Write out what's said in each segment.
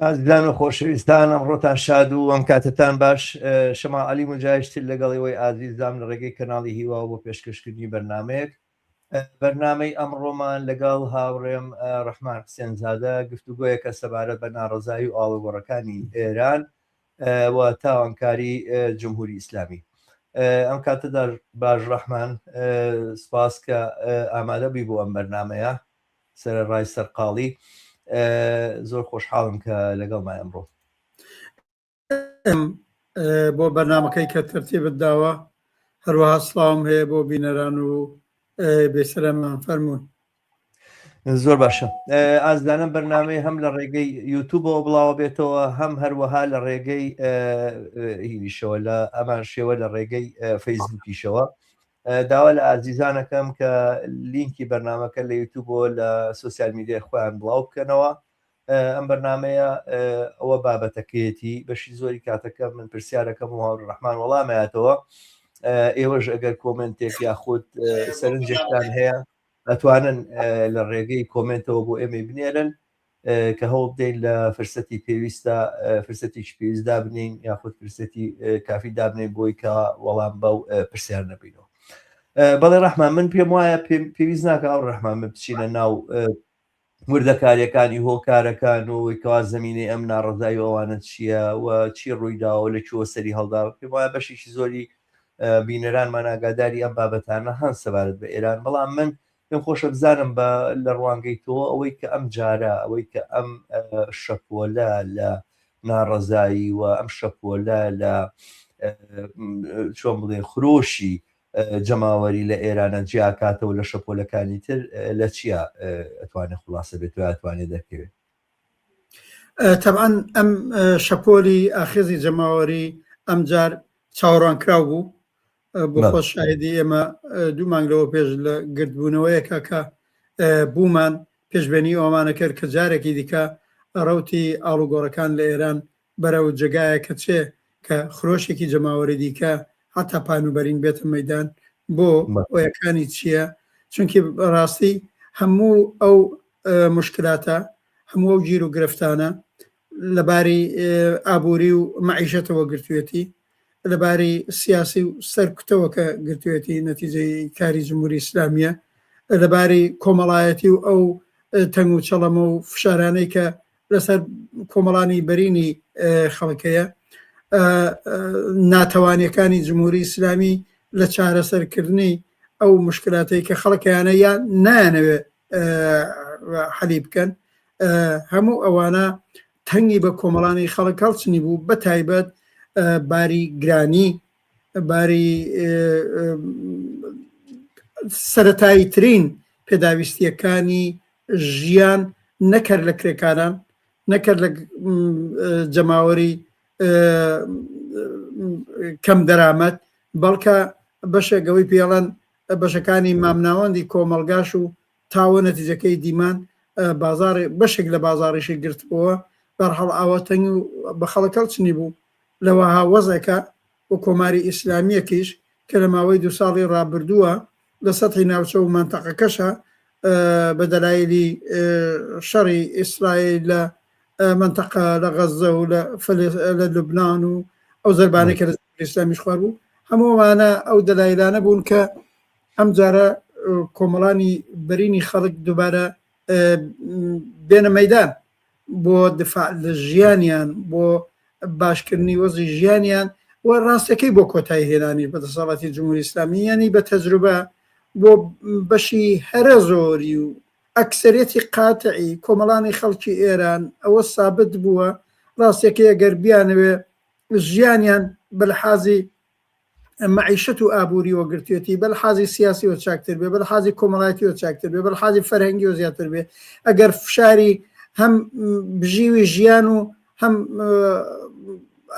ئازیزان و خۆشەویستان ئەمڕۆتان شاد و ئەم کاتەتان باش شەماڵ عەلی موجاهیشتر لەگەڵ ئێوەی ئازیزام لە ڕێگەی کەناڵی هیواوە بۆ پێشکەشکردنی بەرنامەیەک بەرنامەی ئەمڕۆمان لەگەڵ هاوڕێم ڕەحمان حسێن زادە گفتوگۆیەکە سەبارەت بە ناڕەزایی و ئاڵوگۆڕەکانی ئێران و تاوانکاری جمهوری ئیسلامی ئەم کاتەدا باش ڕەحمان سپاس کە ئامادە بووی بۆ ئەم بەرنمەیە سەرەڕای سەرقاڵی زۆر خۆشحاڵم کە لەگەڵمای ئەمڕۆ. بۆ بەرنامەکەی کە تەرتیبت داوە هەروەها سڵاوم هەیە بۆ بینەران و بێسەرەمان فەرموون. زۆر باشە ئازدانم بەرنامەی هەم لە ڕێگەی یوتوبەوە بڵاوە بێتەوە هەم هەروەها لە ڕێگەی هینیشەوە لە ئەمان شێوە لە ڕێگەی فەیسبوکیشەوە داوا لە ئازیزانەکەم کە لینکی بەرنامەکە لە یوتوبەوە لە سوسیال میدیای خۆیان بڵاو بکەنەوە ئەم بەرنمەیە ئەوە بابەتەکەیەتی بەشی زۆری کاتەکە من پرسیارەکەم و هاوڕ ڕەحمان وەڵامایەتەوە ئێوەش ئەگەر کۆمنتێک یاخود سەرنجێکتان هەیە ئەتوانن لە ڕێگەی کۆمنتەوە بۆ ئێمەی بنێرن کە هەوڵ بدەین لە فرسەتی پێویستە فرسەتێکی پێویست دابنین یاخود فرسەتی کافی دابنین بۆی کە وەڵام بەو پرسیار نەبینەوە بەڵێ ڕەحمان من پێم وایە پێویست ناکە ئەو ڕەحمان من بچینە ناو وردەکاریەکانی هۆکارەکان و کەوا زمینەی ئەم ناڕزای ئەوانە چییە و چی ڕوویداوە لە کوێوە سەری هەڵدا پێم وایە بەشێکی زۆری بینەرانمان ئاگاداری ئەم بابەتانە هەن سەبارەت بە ئێران بەڵام من پێم خۆشە بزانم بە لە ڕوانگەی تۆ ئەوەی کە ئەم جارە ئەوەی کە ئەم شەپۆلە لە ناڕەزایی و ئەم شەپۆلە لە چۆن بڵێن خرۆشی جەماوەری لە ئێرانە جیاکاتەوە لە شەپۆلەکانی تر لە چیا ئەتوانێت خلاصە بێت و ئەتوانێت دەرکەوێت؟ تەبعەن ئەم شەپۆلی ئاخێزی جەماوەری ئەمجار چاوەڕوانکراو بوو بۆ خۆ شاهدی ئێمە دوو مانگ لەوە پێش لە گردبوونەوەیەکە کە بوومان پێشبێنی ئەومانە کرد کە جارێکی دیکە ڕەوتی ئاڵوگۆڕەکان لە ئێران بەرەو جێگایەکە چێ کە خرۆشێکی جەماوەری دیکە هەتا پانوبەرین بێتە مەدان بۆ هۆیەکانی چییە؟ چونکی ڕاستی هەموو ئەو مشکلاتە هەموو ئەو گیر و گرفتانە لەباری ئابووری و مەعیشەتەوە گرتوێتی لەباری سیاسی و سەرکوتەوە کە گرتوێتی نەتیجەی کاری جمهوری ئیسلامیە لەباری کۆمەڵایەتی و ئەو تەنگ و چەڵەمە و فشارانەی کە لەسەر کۆمەڵانی بەرینی خەڵکەیە ناتەوانیەکانی جمهوری ئیسلامی لە چارەسەرکردنی ئەو مشکلاتەی کە خەڵکیانە یان نایانەوێ حەلی بکەن هەموو ئەوانە تەنگی بە کۆمەڵانی خەڵک هەڵچنی بوو بە تایبەت باری گرانی باری سەتایی ترین پێداویستیەکانی ژیان نەکرد لە کرێکاران نەکرد لە جەماوەری کەم دەرامەت بەڵکە بەشێک ئەوەی پێڵەن بەشەکانی مامناوەندی کۆمەڵگاش و تاوە نەتیجەکەی دیمان بازاڕی بەشێک لە بازاڕیشی گرتبووە بەرحاڵ ئاوا تەنگ و بە خەڵک هەڵچنی بوو لەوەها وەزعێکا و کۆماری ئیسلامییەکیش کە لە ماوەی دوو ساڵی ڕابردووە لە سەتحی ناوچە و مەنتەقەکەشا بە دەلایلی شەڕی ئیسرائیل لە مەنتەقە لە غەززە و لە لە لوبنان و ئەو زەربانەی کە لە ئیسلامیش خوار بوو هەموو ئەوانە ئەو دەلایلانە بوون کە ئەم جارە کۆمەڵانی بەرینی خەڵک دووبارە بێنە مەدان بۆ دفاع لە ژیانیان بۆ باشکردنی وەزی ژیانیان و ڕاستەکەی بۆ کۆتایی هێنانی بە دەسەڵاتی جمهوری ئیسلامی یانی بە تەجروبە بۆ بەشی هەرە زۆری و ئەکسەرەتی قاتعی کۆمەڵانی خەڵکی ئێران ئەوە سابت بووە ڕاستەکەی ئەگەر بیانەوێ ژیانیان بە لحازی مەعیشەت و ئابووریەوە گرتوێتی بە لحازی سیاسیەوە چاکتر بێ بە لحازی کۆمەڵایەتیەوە چاکتر بێ بە لحازی فەرهەنگیەوە زیاتر بێ ئەگەر فشاری هەم بژیوی ژیان و هەم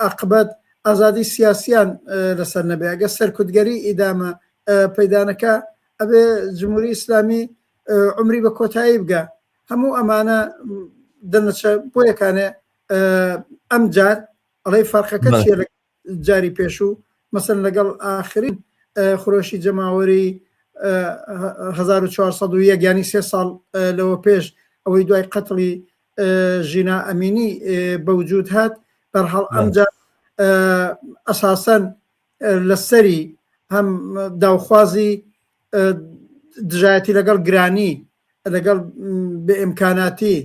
عاقبەت ئازادی سیاسیان لەسەر نەبێ ئەگەر سەرکوتگەری ئیدامە پەیدانەکە ئەبێ جمهوری ئیسلامی عمری بە کۆتایی بگە هەموو ئەمانە دەنەچە بۆ یەکانێ ئەم جار ئەڵێ فەرقەکە چیە لە جاری پێشوو مەسەن لەگەڵ ئاخرین خرۆشی جەماوەری 1401 ینی سێ ساڵ لەوە پێش ئەوەی دوای قەتڵی ژینا ئەمینی بەوجود هات بەرحاڵ ئەمجار ئەساسەن لەسەری هەم داوخوازی دژایەتی لەگەڵ گرانی لەگەڵ بێ ئیمکاناتی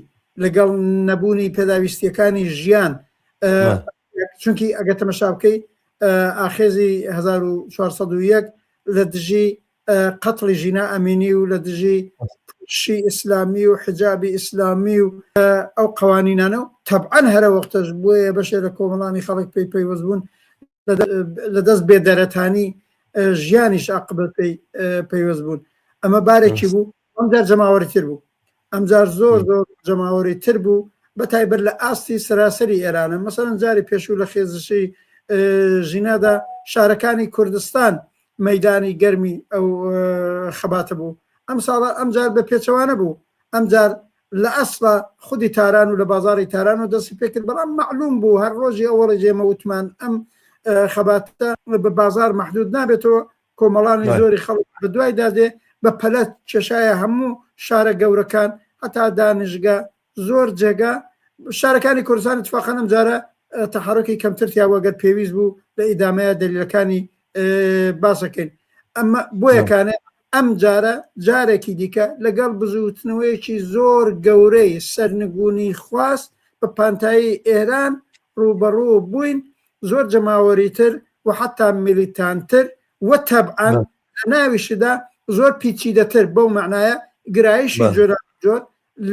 لەگەڵ نەبوونی پێداویستیەکانی ژیان چونکی ئەگەر تەمەشا بکەی ئاخێزی 1401 لە دژی قەتڵی ژینا ئەمینی و لە دژی شی ئیسلامی و حجابی ئیسلامی و ئەو قوانینانە و تەبعەن هەرە وەختەش بۆیە بەشێ لە کۆمەڵانی خەڵک پێی پەیوەست بوون لە دەست بێدەرەتانی ژیانیش عقبەت پێی پەیوەست بوون ئەمە بارێکی بوو ئەمجار جەماوەری تر بوو ئەمجار زۆر زۆر جەماوەری تر بوو بە تایبەت لە ئاستی سەراسەری ئێرانە مەسەرەن جاری پێشوو لە خێزشی ژینادا شارەکانی کوردستان مەدانی گەرمی ئەو خەباتە بوو ئەم ساڵە ئەمجار بە پێچەوانە بوو ئەمجار لە ئەسڵا خودی تاران و لە بازاڕی تاران و دەستی پێکرد بەڵام مەعلوم بوو هەر ڕۆژی ئەوەڵی جێمە وتمان ئەم خەباتە بە بازار مەحدود نابێتەوە کۆمەڵانی زۆری خەڵک بە دوایدا دێ بە پەلە کێشایە هەموو شارە گەورەکان هەتا دانشگا زۆر جێگا شارەکانی کوردستان اتفاقا ئەم جارە تەحەڕکی کەمتر تیا بوو گەر پێویست بوو لە ئیدامەیە دەلیلەکانی باسەکەین ئەمە بۆ یەکانە ئەم جارە جارێکی دیکە لەگەڵ بزووتنەوەیەکی زۆر گەورەی سەرنگونی خواست بە پانتایی ئێران ڕووبەڕوو بووین زۆر جەماوەریتر و حتا میلیتانتر و تەبعەن لە ناویشیدا زۆر پیچیدەتر بەو مەعنایە گرایشی جۆراوجۆر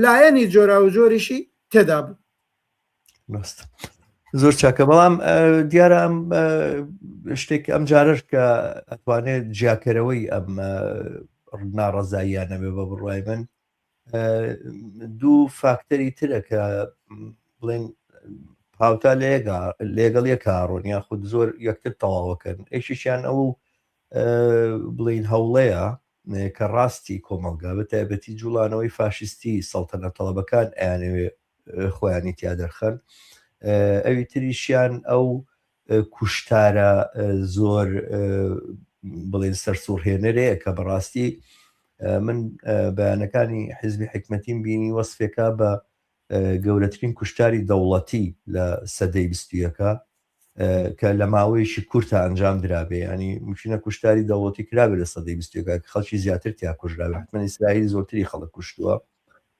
لایەنی جۆراوجۆریشی تێدا بوو. ڕاست زۆر چاکە بەڵام دیارە ئەم شتێک ئەم جارش کە ئەتوانێت جیاکەرەوەی ئەم ناڕەزاییانە بێ بە بڕای من دوو فاکتەری ترە کە بڵێن هاوتا لێگا لێگەڵ یەکاڕۆن یاخود زۆر یەکتر تەواوەکەن ئێشیشیان ئەو بڵین هەوڵەیە کە ڕاستی کۆمەڵگا بە تایبەتی جوڵانەوەی فاشیستی سەڵتەنە تەڵەبەکان ئەیانەوێ خۆیانی تیا دەرخەن ئەوی تریشیان ئەو کوشتارە زۆر بڵێن سەرسوڕهێنەرەیە کە بەڕاستی من بەیانەکانی حیزبی حکمەتیم بینی وەسفێکە بە گەورەترین کوشتاری دەوڵەتی لە سەدەی بیستویەکە کە لە ماوەیەکی کورتە ئەنجام درابێ ینی مشینە کوشتاری دەوڵەتی کرابێ لە سەدەی بیستویەکە کە خەڵکی زیاتر تیا کوژرابێ حتمما ئیسرائیل زۆرتری خەڵک کوشتووە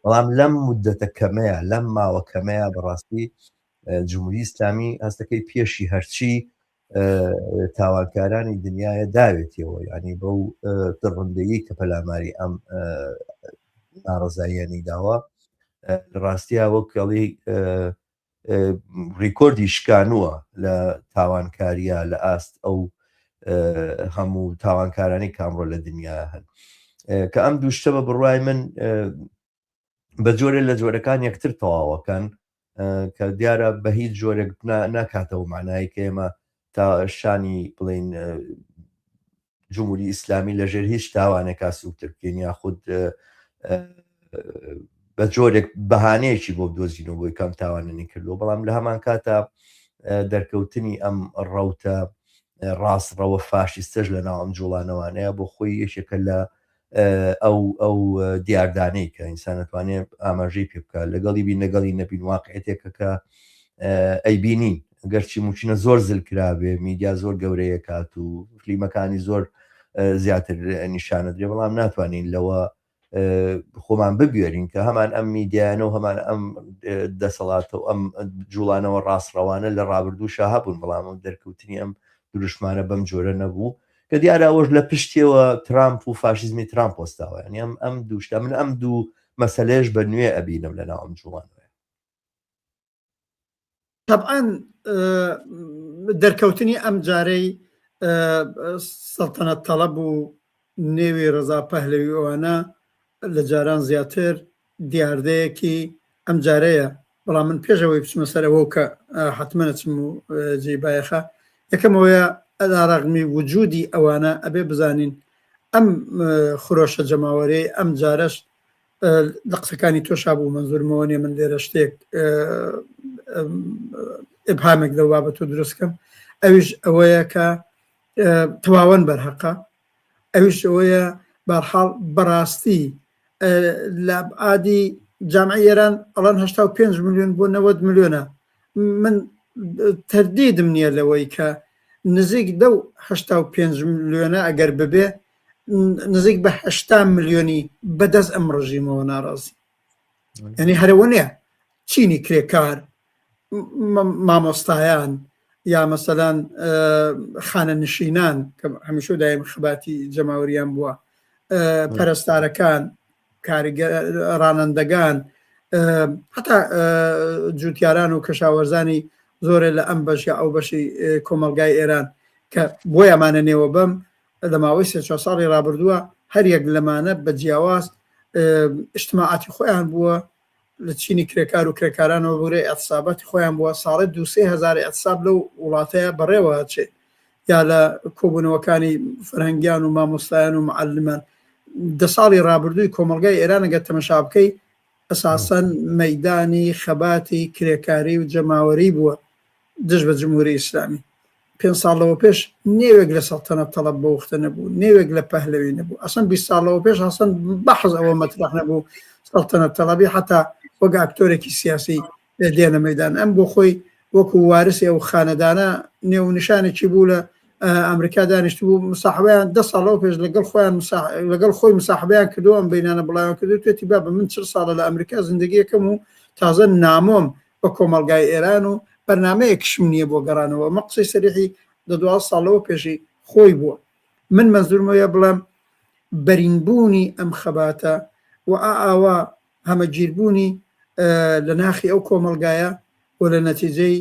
بەڵام لەم مدەتە کەمەیە لەم ماوە کەمەیە بەڕاستی جمهوری ئیسلامی هەستەکەی پێشی هەرچی تاوانکارانی دنیاە داوێتیەوە ینی بەو دڕندەیی کە پەلاماری ئەم ناڕزاییانی داوە لە ڕاستیا وەک کەڵی ڕیکۆردی شکانووە لە تاوانکاریە لە ئاست ئەو هەموو تاوانکارانی کامڕۆ لە دنیا هەن کە ئەم دوو شتە بە بڕوای من بە جۆرێ لە جۆرەکان یەکتر تەواوەکەن کە دیارە بە هیچ جۆرێک ناکاتەوە معنای کە ئێمە تا شانی بڵین جمهوری ئیسلامی لەژێر هیچ تاوانێکا سوکتر بکەین یاخود بە جۆرێک بەهانەیەکی بۆ بدۆزینەوە بۆی کەم تاواننی کردووە بەڵام لە هەمان کاتا دەرکەوتنی ئەم ڕەوتە ڕاستڕەوە فاشیستەش لە ناو ئەم جوڵانەوانەیە بۆ خۆی یەکێکە لە ئەو ئەو دیاردانەی کە ئینسان ئەتوانێت ئاماژەی پێ بکات لەگەڵی بین لەگەڵی نەبین واقعێتێکە کە ئەیبینین گەرچی موچینە زۆر زل کرابێ میدیا زۆر گەورەیە کات و فلیمەکانی زۆر زیاتر نیشانە درێ بەڵام ناتوانین لەوە خۆمان ببێرین کە هەمان ئەم میدیانە و هەمان ئەم دەسەڵاتە و ئەم جوڵانەوە ڕاستڕەوانە لە ڕابردووشا هەبوون بەڵام ئەم دەرکەوتنی ئەم دروشمانە بەم جۆرە نەبوو کە دیارە ئەوەش لە پشتیەوە ترامپ و فاشیزمی ترامپ وەستاوە یعنی ئەم ئەم دوو شتە من ئەم دوو مەسەلەیەش بە نوێ ئەبینم لە ناو ئەم جوڵانەوەیە. تەبعەن دەرکەوتنی ئەم جارەی سەڵتەنەت تەڵەب و نێوی ڕەزا پەهلەوی ئەوانە لە جاران زیاتر دیاردەیەکی ئەم جارەیە بەڵام من پێش ئەوەی بچمە سەر ئەوە کە حتمما ئەچم و جێی بایەخە یەکەم ئەوەیە ئەلاڕەغمی وجودی ئەوانە ئەبێ بزانین ئەم خرۆشە جەماوەرەی ئەم جارەش لە قسەکانی تۆشا بوو مەنزورمەوە نیە من لێرە شتێک ئبهامێک لەو بابەتۆ دروست کەم ئەویش ئەوەیە کە تەواوەن بەرهەقە ئەویش ئەوەیە بەرحاڵ بەڕاستی لە ئابعادی جامعی ئێران ئەڵەن 85 میلیۆن بۆ 90 میلیۆنە من تەردیدم نییە لەوەی کە نزیک لەو 85 میلیۆنە ئەگەر ببێ نزیک بە 80 میلیۆنی بەدەست ئەم ڕژیمەوە ناڕازی یعنی هەرەوە نییە چینی کرێکار مامۆستایان یا مەسەلەن خانەنشینان کە هەمیشە دایم خەباتی جەماوەریان بووە پەرستارەکان ڕانەندەگان هەتا جوتیاران و کەشاوەرزانی زۆرێ لە ئەم بەش یا ئەو بەشی کۆمەلگای ئێران کە بۆی ئەمانە نێوە بەم لە ماوەی سێ چوار ساڵی ڕابردووە هەر یەک لەمانە بە جیاواز ئیجتماعاتی خۆیان بووە لە چینی کرێکار و کرێکارانەوە بگرە ئیعتساباتی خۆیان بووە ساڵێ دوو سێ هەزار ئیعتساب لەو وڵاتەیە بەڕێوە ئەچێ یا لە کۆبوونەوەکانی فەرهەنگیان و مامۆستایان و معلمان دە ساڵی ڕابردووی کۆمەڵگای ئێران ئەگەر تەمەشا بکەی ئەساسەن مەدانی خەباتی کرێکاری و جەماوەری بووە دژ بە جمهوری ئیسلامی پێنج ساڵ لەوە پێش نێوێک لە سەڵتەنەت تەڵەب بۆ وەختە نەبوو، نێوێک لە پەهلەوی نەبوو، ئەسڵەن 20 ساڵ لەوە پێش ئەسڵەن بەحس ئەوە مەترەح نەبوو سەڵتەنەت تەڵەبی حەتا وەک ئاکتۆرێکی سیاسی دێنە مەیدان. ئەم بۆ خۆی وەکو وارسی ئەو خانەدانە نێو نیشانێکی بوو لە ئەمریکا دانیشتبوو مساحبەیان دە ساڵ لەوە پێش لەگەڵ خۆیان لەگەڵ خۆی مساحبەیان کردو ئەم بینانە بڵاویان کردو توێتی بابە من 40 ساڵە لە ئەمریکا زندگیەکەم و تازە نامۆم بە کۆمەڵگای ئێران و بەرنامەیەکیشم نییە بۆ گەڕانەوە، ئەمە قسەی سەریحی دە 12 ساڵ لەوە پێشی خۆی بووە. من مەنزورمەوەیە بڵێم بەرینبوونی ئەم خەباتە و ئاوا هەمەگیربوونی لە ناخی ئەو کۆمەڵگایە و لە نەتیجەی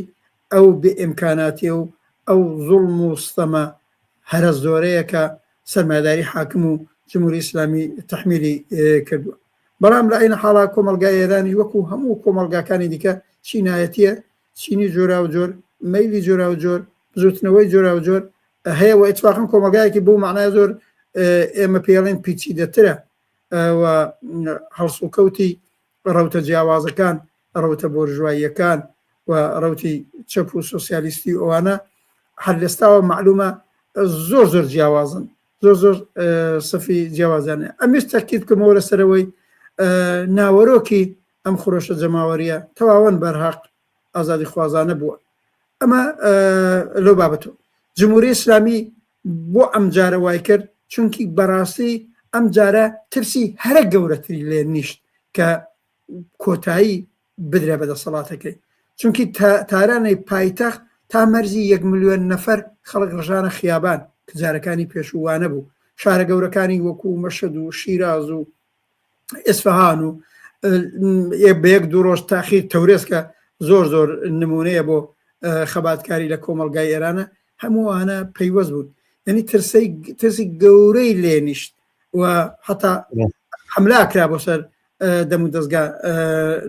ئەو بێ ئیمکاناتیە و ئەو زوڵم و ستەمە هەرە زۆرەیە کە سەرمایەداری حاکم و جمهوری ئیسلامی تەحمیلی کردووە. بەڵام لە عەین حاڵا کۆمەڵگای ئێرانیش وەکوو هەموو کۆمەڵگاکانی دیکە چینایەتییە، چینی جۆراوجۆر، مەیلی جۆراوجۆر، بزووتنەوەی جۆراوجۆر هەیە و ئیتفاقەن کۆمەڵگایەکی بەو مەعنایە زۆر ئێمە پێی ئەڵێن پیچیدەترە و هەڵسوکەوتی ڕەوتە جیاوازەکان، ڕەوتە بۆرژواییەکان و ڕەوتی چەپ و سۆسیالیستی و ئەوانە هەر لەستاوە مەعلوومە زۆر زۆر جیاوازن. زۆر زۆر سەفی جیاوازیان هەیە ئەمێش تەکید بکەمەوە لەسەرەوەی ناوەرۆکی ئەم خرۆشە جەماوەریە تەواوەن بەرهەق ئازادی خوازانە بووە ئەمە لەو بابەتەوە جمهوری ئیسلامی بۆ ئەم جارە وای کرد چونکی بەڕاستی ئەم جارە ترسی هەرە گەورەتری لێ نیشت کە کۆتایی بدرێ بە دەسەڵاتەکەی چونکی تارانەی پایتەخت تا مەرزی یەک ملیۆن نەفەر خەڵک ڕژانە خیابان کە جارەکانی پێشوو وانە بوو شارە گەورەکانی وەکو مەشهەد و شیراز و ئیسفەهان و بە یەک دوو ڕۆژ تاخیر تەورێز کە زۆر زۆر نمونەیە بۆ خەباتکاری لە کۆمەڵگای ئێرانە هەمووانە پەیوەست بوون یعنی ترسی ترسی گەورەی لێنیشت و حتا حملە کرا بۆ سەر دەم و دەستگا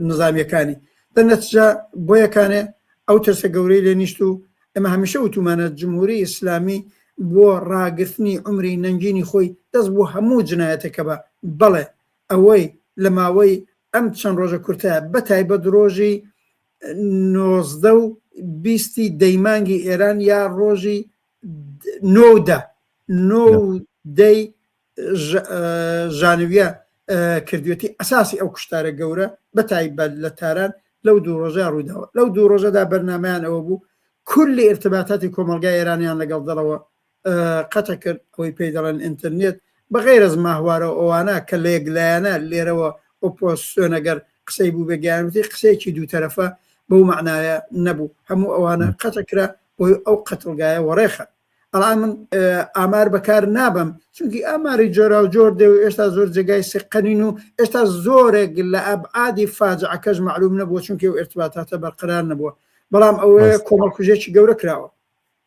نظامیەکانی دەنەتجا بۆ یەکانێ ئەو ترسە گەورەی لێ نیشت و ئەمە هەمیشە وتومانە جمهوری ئیسلامی بۆ ڕاگرتنی عمری نەنگینی خۆی دەست بۆ هەموو جنایەتەکە بە بەڵێ ئەوەی لە ماوەی ئەم چەند ڕۆژە کورتە بە تایبەت ڕۆژی نۆزدە و بیستی دەیمانگی ئێران یا ڕۆژی نۆ دە نۆ دەی ژانویە کردوێتی ئەساسی ئەو کوشتارە گەورە بە تایبەت لە تاران لەو دوو ڕۆژە ڕوویداوە لەو دوو ڕۆژەدا بەرنمەیان ئەوە بوو کولی ارتباطاتی کۆمەلگای ئێرانیان لەگەڵ دەرەوە قەتە کرد ئەوەی پێی دەڵێن ئینتەرنێت بەغیرەز ماهوارە ئەوانە کە لە یەکلایەنە لێرەوە ئۆپۆزسیۆن ئەگەر قسەی بوو بێگەیانوتی قسەیەکی دوو تەرەفە بەو معنایە نەبوو هەموو ئەوانە قەتە کرا بۆی ئەو قەتڵگایە وەڕێخە ئەڵان من ئامار بەکار نابم چونکی ئاماری جۆرا و جۆر دێ و ئێستا زۆر جێگای سقەنین و ئێستا زۆرێک لە ئەبعادی فاجعەکەش معلوم نەبووە چونکی و ارتباطاتە بەرقەرار نەبووە بەڵام ئەوەیە کۆمەڵکوژێکی گەورە کراوە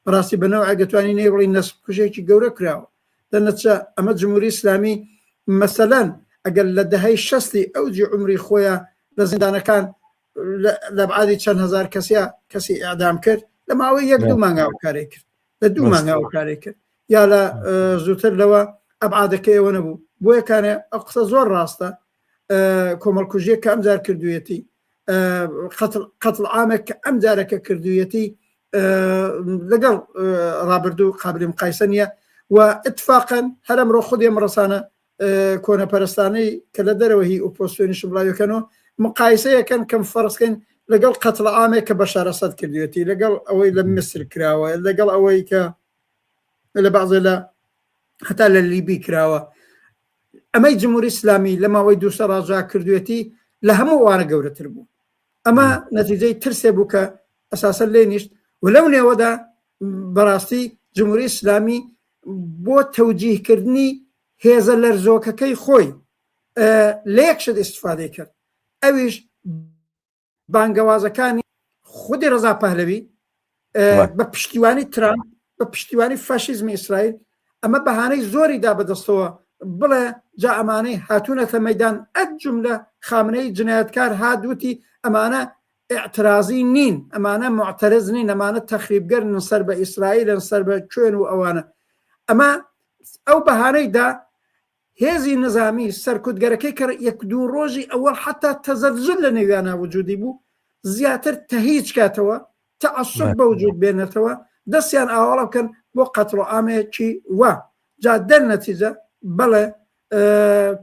بەڕاستی بە نەوعێک دەتوانین نەی بڵێین نەسلکوژێکی گەورە کراوە دەنەچە ئەمە جمهوری ئیسلامی مەسەلەن ئەگەر لە دەهەی شەستی ئەوجی عومری خۆیان لە زیندانەکان لە بعادی چەند هزار کەسیا کەسی ئەعدام کرد لە ماوەی یەک دوو مانگا ئەو کارەی کرد لە دوو مانگا ئەو کارەی کرد یا لە زووتر لەوە ئەبعادەکە ئێوە نەبوو بۆیە کانێ ئەو قسە زۆر ڕاستە کۆمەڵکوژیە کە ئەمجار کردویەتی قەتڵ عامێک کە ئەم جارەکە کردویەتی لەگەڵ ڕابردوو قابلی مقایسە نییە و اتفاقا هەر ئەمڕۆ خودی ئەم ڕسانە کۆنەپەرستانەی کە لە دەرەوە هی ئۆپۆسیۆنیش بڵاویەکەنەوە. مقایسەیەکەن کەم فەرزکەین لەگەڵ قەتڵ عامێک کە بەشار ئەسەد کردوێتی لەگەڵ ئەوەی لە میسر کراوە لەگەڵ ئەوەی کە لە بەعزێ لە هەتا لە لیبی کراوە ئەمەی جمهوری ئیسلامی لە ماوەی دوو سەڕاجا کردوێتی لە هەموو ئەوانە گەورەتر بوو ئەمە نەتیجەی ترسێ بوو کە ئەساسە لێ نیشت و لەو نێوەدا بەڕاستی جمهوری ئیسلامی بۆ تەوجیهکردنی هێزە لەرزۆکەکەی خۆی لە یەک شت ئیسفادەی کرد ئەویش بانگەوازەکانی خودی ڕەزا پەهلەوی بە پشتیوانی ترامپ بە پشتیوانی فاشیزمی ئیسرائیل ئەمە بەهانەی زۆری دا بەدەستەوە بڵێ جا ئەمانەی هاتوونەتە مەدان ئەت جملە خامنەی جنایەتکار هات وتی ئەمانە اعترازی نین ئەمانە معتەرز نین ئەمانە تەخریبگەرن سەر بە ئیسرائیلن سەر بە کوێن و ئەوانە ئەمە ئەو بەهانەی دا هێزی نزامی سەرکوتگەرەکەی کە یەک دوو ڕۆژی ئەوەڵ حەتا تەزەلزول لە نێویانا وجودی بوو زیاتر تەهیج کاتەوە تەعەسوب بە وجود بێنێتەوە دەستیان ئاواڵە بکەن بۆ قەتڵ و عامێکی وا جا دەرنەتیجە بەڵێ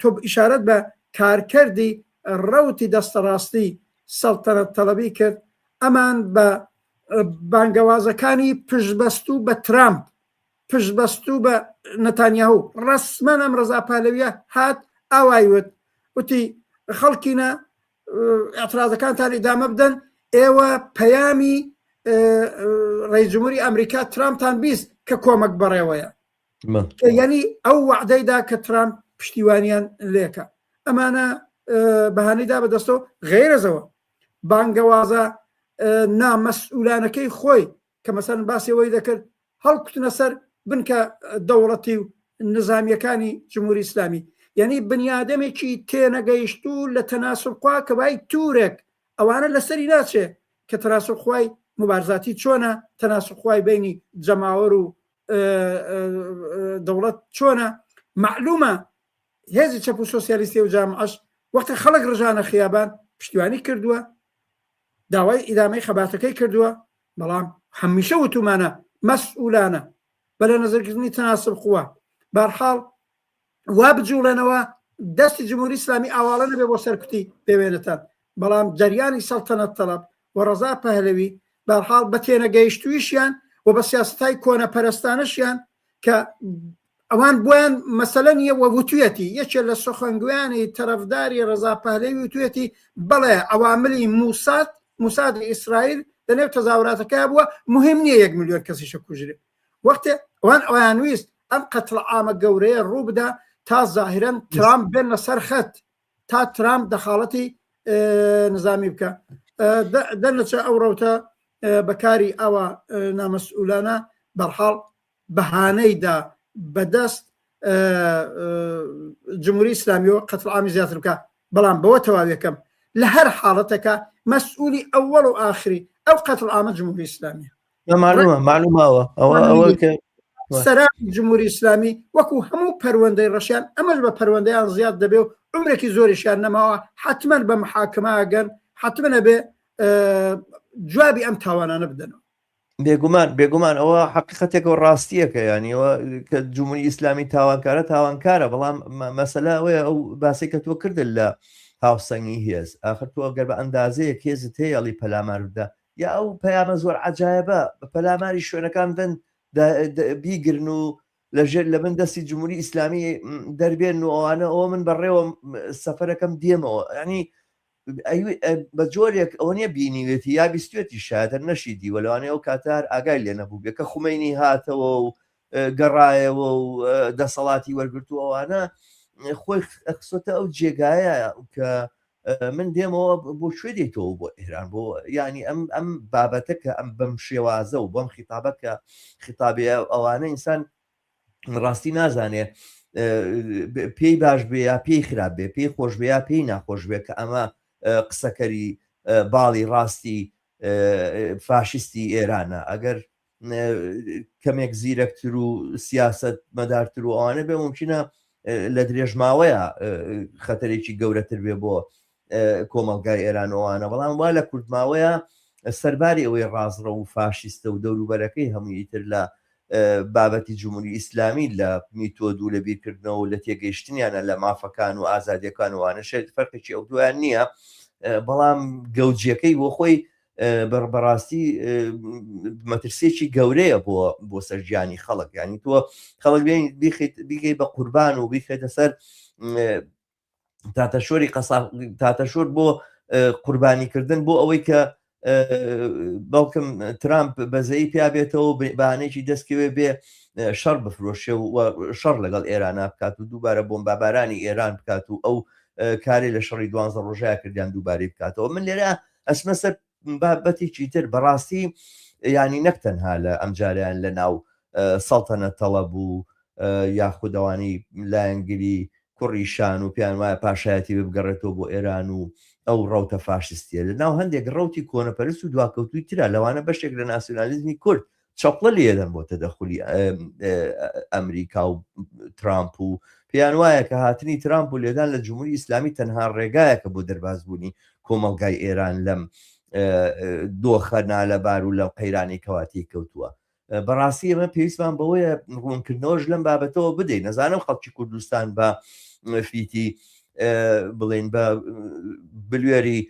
تۆ ئیشارەت بە کارکردی ڕەوتی دەستەڕاستی سەڵتەنەت تەڵەبی کرد ئەمان بە بانگەوازەکانی پشتبەستوو بە ترامپ پشتبەستوو بە نەتانیاهو، ڕەسمەن ئەم ڕەزا پالەویە هات ئاوای وت، وتی خەڵکینە ئیعترازەکانتان ئیدامە بدەن، ئێوە پەیامی ڕئیس جمهوری ئەمریکا ترامپتان 20 کە کۆمەک بەڕێوەیە. یعنی ئەو وعدەی دا کە ترامپ پشتیوانیان لێکە. ئەمانە بەهانەی دا بەدەستەوە غەیرەزەوە بانگەوازە نامەسئولانەکەی خۆی کە مەسەلەن باسی ئەوەی دەکرد هەڵکوتنە سەر بنکە دەوڵەتی و نزامیەکانی جمهوری ئیسلامی یعنی بنیادەمێکی تێنەگەیشتوو لە تەناسبخوا کە بای تورێک ئەوانە لەسەری ناچێ کە تەناسبخوای مبارزاتی چۆنە تەناسبخوای بینی جەماوەر و دەوڵەت چۆنە معلومە هێزی چەپ و سۆسیالیستی و جامعەش وەختە خەڵک ڕژانە خیابان پشتیوانی کردووە داوای ئیدامەی خەباتەکەی کردووە بەڵام هەمیشە وتومانە مەسئولانە بە لە نەزرکردنی تەناسب قوە بارحاڵ وا بجوڵێنەوە دەستی جمهوری ئیسلامی ئاواڵە نەبێ بۆ سەرکوتی بێوێنەتان بەڵام جەریانی سەڵتەنەت تەڵەب و ڕەزا پەهلەوی بارحاڵ بە تێنەگەیشتوویشیان و بە سیاستای کۆنەپەرستانەشیان کە ئەوان بۆیان مەسەلە نییە و وتویەتی یەکێ لە سوخەنگویانی تەرەفداری ڕەزا پەهلەوی وتویەتی بەڵێ عەواملی موساد موسادی ئیسرائیل لە نێو تەزاوراتەکە بووە مهم نییە یەک ملیۆن کەسیشە کوژرێ وەختێ ئەوان ئەویان ویست ئەم قەتڵ عامە گەورەیە ڕوو بدا تا زاهرەن ترامپ بێنە سەر خەت تا ترامپ دەخاڵەتی نظامی بکە دەرنەچە ئەو ڕەوتە بەکاری ئەوە نامەسئولانە بەرحاڵ بەهانەی دا بەدەست جمهوری ئیسلامیەوە قەتڵ عامی زیاتر بکە بەڵام بەوە تەواویەکەم لە هەر حاڵەتەکە مەسئولی ئەوەڵ و ئاخری ئەو قەتڵ عامە جمهوری ئیسلامیە معلومە معلوماوە ئەوە ئەوە کە سەرانی جمهوری ئیسلامی وەکو هەموو پەروەندەی ڕەشیان ئەمەش بە پەروەندەیان زیاد دەبێ و عمرێکی زۆریشیان نەماوە حتمما بە محاکمە ئەگەن حتمما ئەبێ جوابی ئەم تاوانانە بدەنەوە بێگومان بێگومان ئەوە حقیقەتێکە و ڕاستیەکە ینیەوە کە جمهوری ئیسلامی تاوانکارە تاوانکارە بەڵام مەسەلە ئەوەیە ئەو باسی کە تۆ کردن لە هاوسەنگی هێز ئاخر تۆ گەر بە ئەندازەیەک هێزت هەیە ئەڵی پەلامار بدە یا ئەو پەیامە زۆر عجایبە بە پەلاماری شوێنەکان بدەن بیگرن و لەژێر لە بن دەستی جمهوری ئیسلامی دەربێن و ئەوانە ئەوە من بەڕێوە سەفەرەکەم دێمەوە ینی بە جۆرێک ئەوە نیە بینیوێتی یا بیستوێتی شایەت هەر نەشی دیوە لەوانەیە ئەو کاتە هەر ئاگای لێ نەبوو کە خومەینی هاتەوە و گەڕایەوە و دەسەڵاتی وەرگرت و ئەوانە خۆی خستۆتە ئەو جێگایە کە من دێمەوە بۆ کوێ دێتەوە بۆ ئێران بۆ ینی ئەم ئەم بابەتە کە ئەم بەم شێوازە و بەم خیتابە کە خیتابێ ئەوانە ئینسان ڕاستی نازانێ پێی باش بێ یا پێی خراپ بێ پێی خۆش بێ یا پێی ناخۆش بێ کە ئەمە قسەکەری باڵی ڕاستی فاشیستی ئێرانە ئەگەر کەمێک زیرەکتر و سیاست مەدارتر و ئەوانە بێ ممکنە لە درێژماوەیە خەتەرێکی گەورەتر بێ بۆ کۆمەڵگای ئێران و ئەوانە بەڵام وا لە کورتماوەیە سەرباری ئەوەی ڕاستڕەو و فاشیستە و دەوروبەرەکەی هەمووی تر لە بابەتی جمهوری ئیسلامی لە میتۆد و لە بیرکردنەوە و لە تێگەیشتنیانە لە مافەکان و ئازادیەکان و ئەوانە شێت فەرقێکی ئەوتۆیان نییە. بەڵام گەوجیەکەی بۆ خۆی بەڕاستی مەترسیەکی گەورەیە بۆ بۆ سەر گیانی خەڵک ینی تۆ خەڵک بیخیت بیکەی بە قوربان و بیخێتە سەر تاتەشۆری قەسا تاتەشۆر بۆ قوربانیکردن بۆ ئەوەی کە بەڵکم ترامپ بەزەی پیا بێتەوە بانێکی دەستکەوێ بێ شەڕ بفرۆشێ و شەڕ لەگەڵ ئێران بکات و دووبارە بۆمبابارانی ئێران بکات و ئەو کارێ لە شەڕی دوانزە ڕۆژەیە کردیان دووبارەی بکاتەوە من لێرە ئەچمە سەر بابەتێکی تر بەڕاستی ینی نەک تەنها لە ئەمجاریان لە ناو سەڵتەنە تەڵەب و یاخود ئەوانەی لایەنگری کوڕی شان و پێیان وایە پاشایەتی ببگەڕێتەوە بۆ ئێران و ئەو ڕەوتە فاشستیە لە ناو هەندێک ڕەوتی کۆنەپەرست و دواکەوتووی ترە لەوانە بەشێک لە ناسیۆنالیزمی کورد چەپڵە لێدەن بۆ تەدەخولی ئەمریکا و ترامپ و پێیان وایە کە هاتنی ترامپ و لێدان لە جمهوری ئیسلامی تەنها ڕێگایەکە بۆ دەربازبوونی کۆمەڵگای ئێران لەم دۆخە نالەبار و لەم قەیرانی کەواتی کەوتووە. بەڕاستی ئێمە پێویستمان بەوەیە ڕوونکردنەوەش لەم بابەتەوە بدەین نەزانم خەڵکی کوردستان بە فیتی بڵین بە بلوێری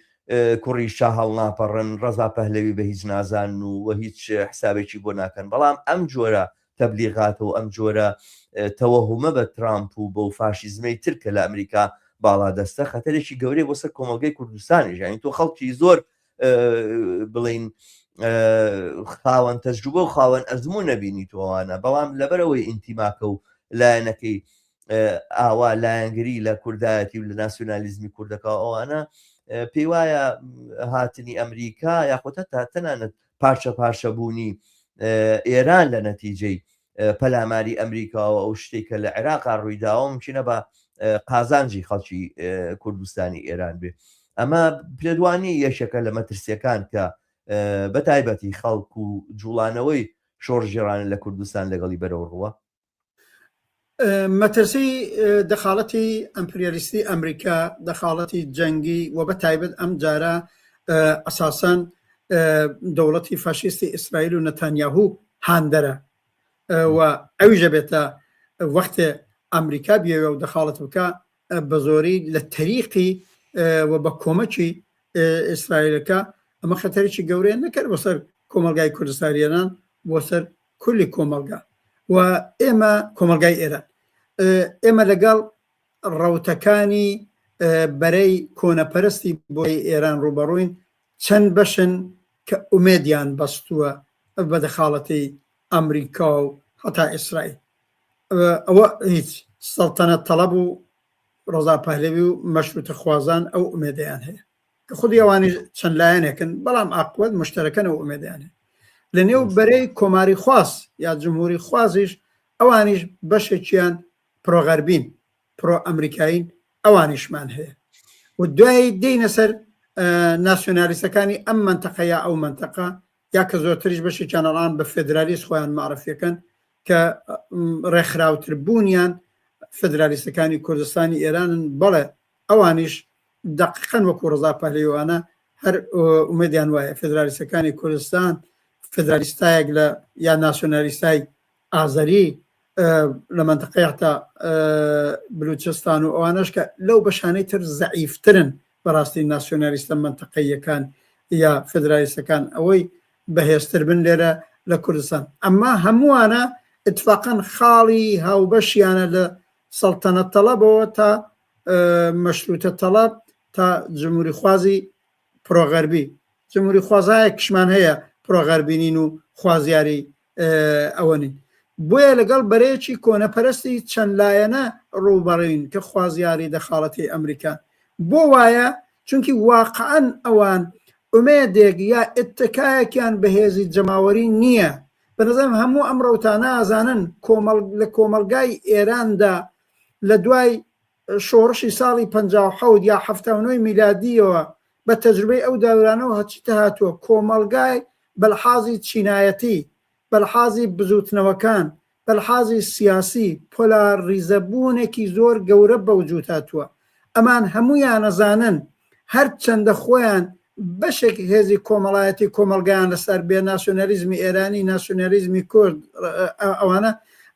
کوڕی شا هەڵناپەڕن ڕەزا پەهلەوی بە هیچ نازان و وە هیچ حسابێکی بۆ ناکەن بەڵام ئەم جۆرە تەبلیغاتە و ئەم جۆرە تەوەهومە بە ترامپ و بەو فاشیزمەی تر کە لە ئەمریکا باڵادەستە خەتەرێکی گەورەی بۆ سەر کۆمەڵگەی کوردستانیش یانی تۆ خەڵکی زۆر بڵین خاوەن تەجروبە و خاوەن ئەزموو نەبینی تۆوانە بەڵام لەبەرەوەی ئینتیماکە و لایەنەکەی ئاوا لایەنگری لە کوردایەتی و لە ناسیۆنالیزمی کوردەکە ئەوانە پێی وایە هاتنی ئەمریکا یاخود تا تەنانەت پارچە پارچە بوونی ئێران لە نەتیجەی پەلاماری ئەمریکاوە ئەو شتێک کە لە عێراقا ڕوویداوە ممکنە بە قازانجی خەڵکی کوردستانی ئێران بێ ئەمە پێدوانی یەکێکە لە مەترسیەکان کە بە تایبەتی خەڵک و جوڵانەوەی شۆڕژێڕانە لە کوردستان لەگەڵی بەرەو ڕووە. مەترسی دەخاڵەتی ئەمپریالیستی ئەمریکا، دەخاڵەتی جەنگی و بە تایبەت ئەم جارە ئەساسەن دەوڵەتی فاشیستی ئیسرائیل و نەتانیاهو هاندەرە و ئەویش ئەبێتە وەختێ ئەمریکا بیەوێ و دەخاڵەت بکا بە زۆری لە تەریقی و بە کۆمەکی ئیسرائیلەکە ئەمە خەتەرێکی گەورەیە نەکەر بۆ سەر کۆمەڵگای کوردستانی ئێران بۆ سەر کولی کۆمەڵگا و ئێمە کۆمەڵگای ئێران ئێمە لەگەڵ ڕەوتەکانی بەرەی کۆنەپەرستی بۆ ئێران ڕووبەڕووین چەند بەشن کە ئومێدیان بەستووە بە دەخاڵەتی ئەمریکا و هەتا ئیسرائیل ئەوە هیچ سەڵتەنەت تەڵەب و ڕەزا پەهلەوی و مەشروتە خوازان ئەو ئومێدەیان هەیە کە خودی ئەوانیش چەند لایەنێکن بەڵام ئاقوەت مشتەرەکەن ئەو ئومێدەیان هەیە لە نێو بەرەی کۆماری خواز یا جمهوری خوازیش ئەوانیش بەشێکیان پرۆغەربین پرۆ ئەمریکایین ئەوانیشمان هەیە و دوایی دێینە سەر ناسیۆنالیستەکانی ئەم مەنتەقە یا ئەو مەنتەقە یا کە زۆرتریش بەشێکیان ئەڵان بە فێدرالیست خۆیان معرفیەکەن کە ڕێکخراوتر بوونیان فدرالیستەکانی کوردستانی ئێرانن بەڵێ ئەوانیش دقیقەن وەکو ڕزا پەهلەویوانە هەر ئومێدیان وایە فدرالیستەکانی کوردستان فدرالیستایەک لە یا ناسیۆنالیستای ئازەری لە مەنتقەی حتا بلوچستان و ئەوانەش کە لەو بەشانەی تر زەعیفترن بەڕاستی ناسیۆنالیستە مەنتقەیەکان یا فدرالیستەکان ئەوەی بەهێزتر بن لێرە لە کوردستان ئەمما هەمووانە اتفاقا خاڵی هاوبەشیانە لە سەڵتەنەت تەڵەبەوە تا مەشروتە تەڵەب تا جمهوری خوازی پرۆغەربی جمهوری خوازایەکشمان هەیە پرۆغەربینین و خوازیاری ئەوە نین بۆیە لەگەڵ بەرەیەکی کۆنەپەرستی چەند لایەنە ڕووبەڕووین کە خوازیاری دەخاڵەتی ئەمریکان بۆ وایە چونکی واقعەن ئەوان ئومێدێک یا ئتکایەکیان بە هێزی جەماوەری نییە بە نظرم هەموو ئەم ڕەوتانە ئازانن کۆمەڵ لە کۆمەڵگای ئێراندا لە دوای شۆڕشی ساڵی 57 یا 79 میلادیەوە بە تەجروبەی ئەو داورانەوە هەرچیتە هاتووە کۆمەڵگای بەلحازی چینایەتی، بەلحازی بزووتنەوەکان، بەلحازی سیاسی پۆلاریزەبوونێکی زۆر گەورە بەوجوود هاتووە. ئەمان هەموویان ئەزانن هەرچەندە خۆیان بەشێک هێزی کۆمەڵایەتی کۆمەڵگایان لەسەر بێ ناسیۆنالیزمی ئێرانی، ناسیۆنالیزمی کورد ئەوانە،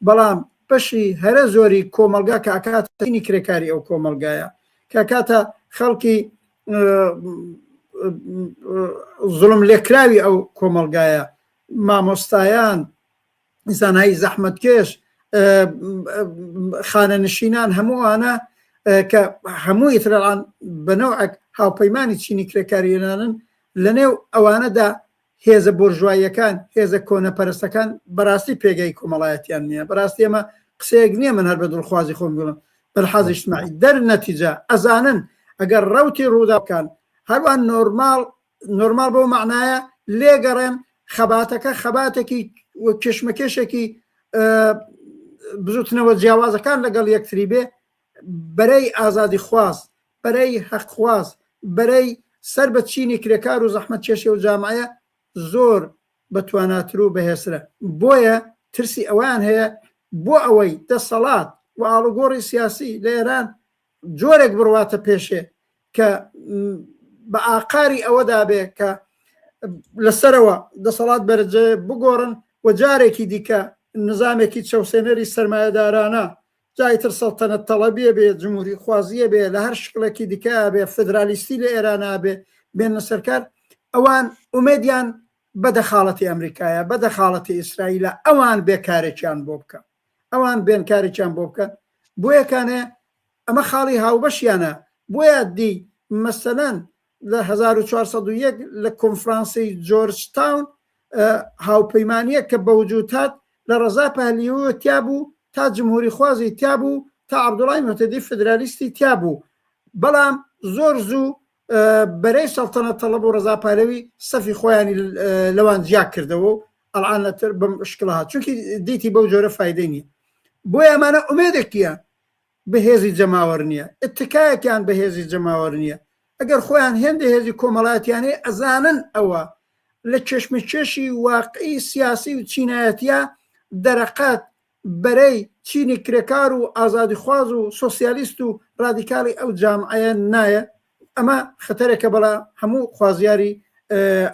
بەڵام بەشی هەرە زۆری کۆمەڵگا کە ئەکاتە چینی کرێکاری ئەو کۆمەڵگایە، کە ئەکاتە خەڵکی. زوڵم لێکراوی ئەو کۆمەڵگایە مامۆستایان زانایی زەحمەتکێش خانەنشینان هەموو ئەوانە کە هەموو ئیتران بە نەوعێک هاوپەیمانی چینی کرێکاری ئێرانن لەنێو ئەوانەدا هێزە بۆرژواییەکان هێزە کۆنەپەرستەکان بەڕاستی پێگەی کۆمەڵایەتیان نییە بەڕاستی ئەمە قسەیەک نییە من هەر بە دڵخوازی خۆم بڵم بەلحاز اجتماعی دەر نەتیجە ئەزانن ئەگەر ڕوتی ڕوودا بکەن هەروان نۆرماڵ نۆرماڵ بەو مەعنایە لێگەڕێن خەباتەکە خەباتێکی و کێشمەکێشێکی بزوتنەوە جیاوازەکان لەگەڵ یەکتری بێ بەرەی ئازادی خواز بەرەی هەقخواز بەرەی سەر بە چینی کرێکار و زەحمەت کێشێ و جامعەیە زۆر بە تواناتر و بەهێزترە بۆیە ترسی ئەوەیان هەیە بۆ ئەوەی دەسەڵات و ئاڵوگۆڕی سیاسی لە ئێران جۆرێک بڕواتە پێشێ کە بە ئاقاری ئەوەدا بێ کە لەسەرەوە دەسەڵات بەرجێ بگۆڕن و جارێکی دیکە نظامێکی چەوسێنەری سەرمایەدارانە جایتر سەڵتەنەت تەڵەبیە بێ جمهوری خوازیە بێ لە هەر شکڵێکی دیکە بێ فدرالیستی لە ئێران بێ بێنە سەرکار ئەوان ئومێدیان بە دەخاڵەتی ئەمریکایە بە دەخاڵەتی ئیسرائیلە ئەوان بێکارێکیان بۆ بکە ئەوان بێن کارێکیان بۆ بکەن بۆیەکانێ ئەمە خاڵی هاوبەشیانە بۆیە دی مەسەلەن لە 1401 لە کۆنفرانسی جۆرج تاون هاوپەیمانیە کە بەوجود هات لە ڕەزا پەهلیوە تیا بوو تا جمهوری خوازی تیا بوو تا عەبدوڵای مهتەدی فدرالیستی تیا بوو بەڵام زۆر زوو بەرەی سەڵتەنەت تەڵەب و ڕەزا پەهلەوی سەفی خۆیانی لەوان جیا کردەوە و ئەڵان لەتر بەم شکڵە هات چونکی دیتی بەو جۆرە فایدەی نییە بۆیە ئەمانە ئومێدێکیان بە هێزی جەماوەر نییە اتکایەکیان بە هێزی جەماوەر نییە ئەگەر خۆیان هێندە هێزی کۆمەڵایەتیان هەیە ئەزانن ئەوە لە کێشمەکێشی واقعی سیاسی و چینایەتیە دەرەقەت بەرەی چینی کرێکار و ئازادیخواز و سۆسیالیست و ڕادیکاڵی ئەو جامعەیە نایە ئەمە خەتەرێکە بەڵا هەموو خوازیاری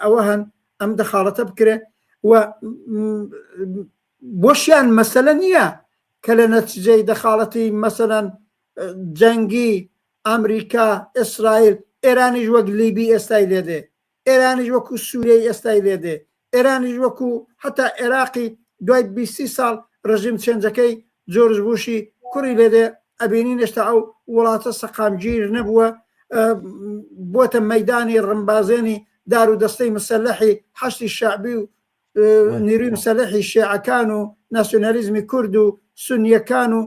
ئەوە هەن ئەم دەخاڵەتە بکرێ و بۆشیان مەسەلە نییە کە لە نەتیجەی دەخاڵەتی مەسەلەن جەنگی ئەمریکا ئیسرائیل ئێرانیش وەک لیبی ئێستای لێدێ ئێرانیش وەکو سوریەی ئێستای لێدێ، ئێرانیش وەکو هەتا عێراقی دوای 20 ساڵ ڕژیم چێنجەکەی جۆرج بوشی کوڕی لێدێ، ئەبینین هێشتا ئەو وڵاتە سەقامگیر نەبووە، بۆتە مەیدانی ڕمبازێنی دار و دەستەی مسەلەحی حەشدی شەعبی و نیروی مسەلەحی شێعەکان و ناسیۆنالیزمی کورد و سونیەکان و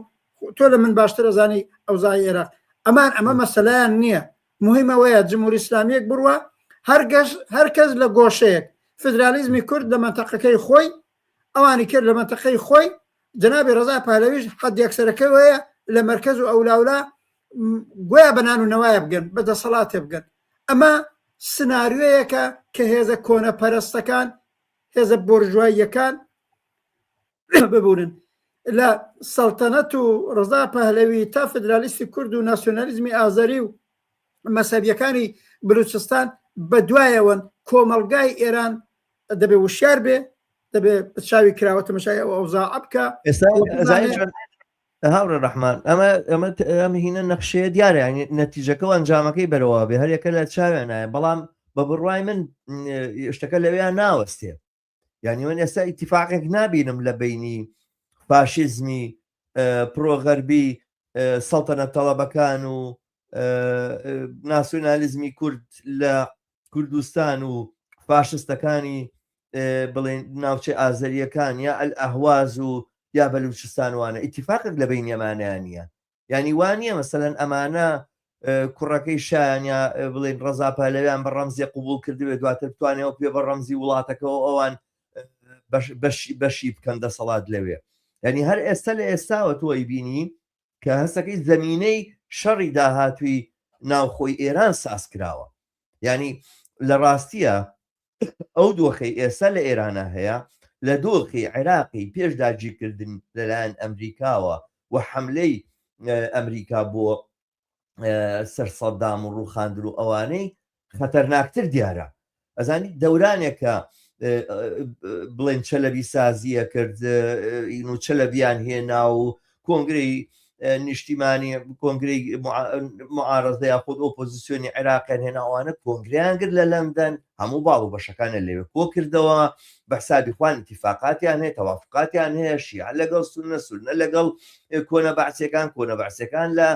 تۆ لە من باشتر ئەزانی ئەوزای عێراق ئەمان ئەمە مەسەلەیان نییە مهم ئەوەیە جمهوری ئیسلامیەک بڕوا هەرگەش هەر کەس لە گۆشەیەک فدرالیزمی کورد لە مەنتەقەکەی خۆی ئەوانی کرد لە مەنتەقەی خۆی جەنابی ڕەزا پالەویش حەد یەکسەرەکەوەیە لە مەرکەز و ئەولاولا گۆیا بە نان و نەوایە بگەن بە دەسەڵاتێ بگەن ئەمە سناریۆیەکە کە هێزە کۆنە پەرستەکان هێزە بۆرژواییەکان ببورن لە سەڵتەنەت و ڕەزا پەهلەوی تا فدرالیستی کورد و ناسیۆنالیزمی ئازەری و مەسەبیەکانی بلوچستان بەدوایەوەن کۆمەڵگای ئێران دەبێ وشیار بێ دەبێ چاوی کراوە تەمەشای ئەو ئەوزاعە بکە ئێستا هاوڕێ ڕەحمان ئەمە ئەمە ئەم هینە نەخشەیە دیارە یانی نەتیجەکە و ئەنجامەکەی بەرەوە بێ هەریەکە لە چاویان نایە بەڵام بە بڕوای من شتەکە لەوێیان ناوەستێ یعنی من ئێستا ئیتیفاقێک نابینم لە بینی فاشیزمی پرۆغەربی سەڵتەنە تەڵەبەکان و ناسیۆنالیزمی کورد لە کوردستان و فاشستەکانی بڵێن ناوچەی ئازەریەکان یا ئەهواز و یا بەلوچستان وانە ئیتیفاقێک لە بین ئەمانەیان نییە یعنی وا نییە مەسەلەن ئەمانە کوڕەکەی شایان یا بڵێن ڕەزا پەهلەویان بە ڕەمزی قوبول کردبێ دواتر بتوانێەوە پێ بە ڕەمزی وڵاتەکەەوە ئەوان بەشی بەشی بکەن دەسەڵات لەوێ یعنی هەر ئێستا لە ئێستاوە تۆی بینی کە هەستەکەی زمینەی شەڕی داهاتووی ناوخۆی ئێران ساز کراوە یعنی لە ڕاستیە ئەو دۆخەی ئێستا لە ئێرانە هەیە لە دۆخی عێراقی پێش داگیرکردن لەلایەن ئەمریکاوە و حەملەی ئەمریکا بۆ سەر سەدام و ڕووخاندن و ئەوانەی خەتەرناکتر دیارە ئەزانی دەورانێکە بڵێن چەلەبی سازیە کرد و چەلەبیان هێنا و کۆنگرەی نیشتیمانی کۆنگرەی معارەزە یاخود ئۆپۆزیسیۆنی عێراقیان هێنا ئەوانە کۆنگریان گرت لە لەندەن هەموو باڵ و بەشەکانیان لەوێ کۆ کردەوە بە حسابی خوان ئیتیفاقاتیان هەیە تەوافقاتیان هەیە شیعە لەگەڵ سوننە سوننە لەگەڵ کۆنە بەعسیەکان کۆنە بەعسیەکان لە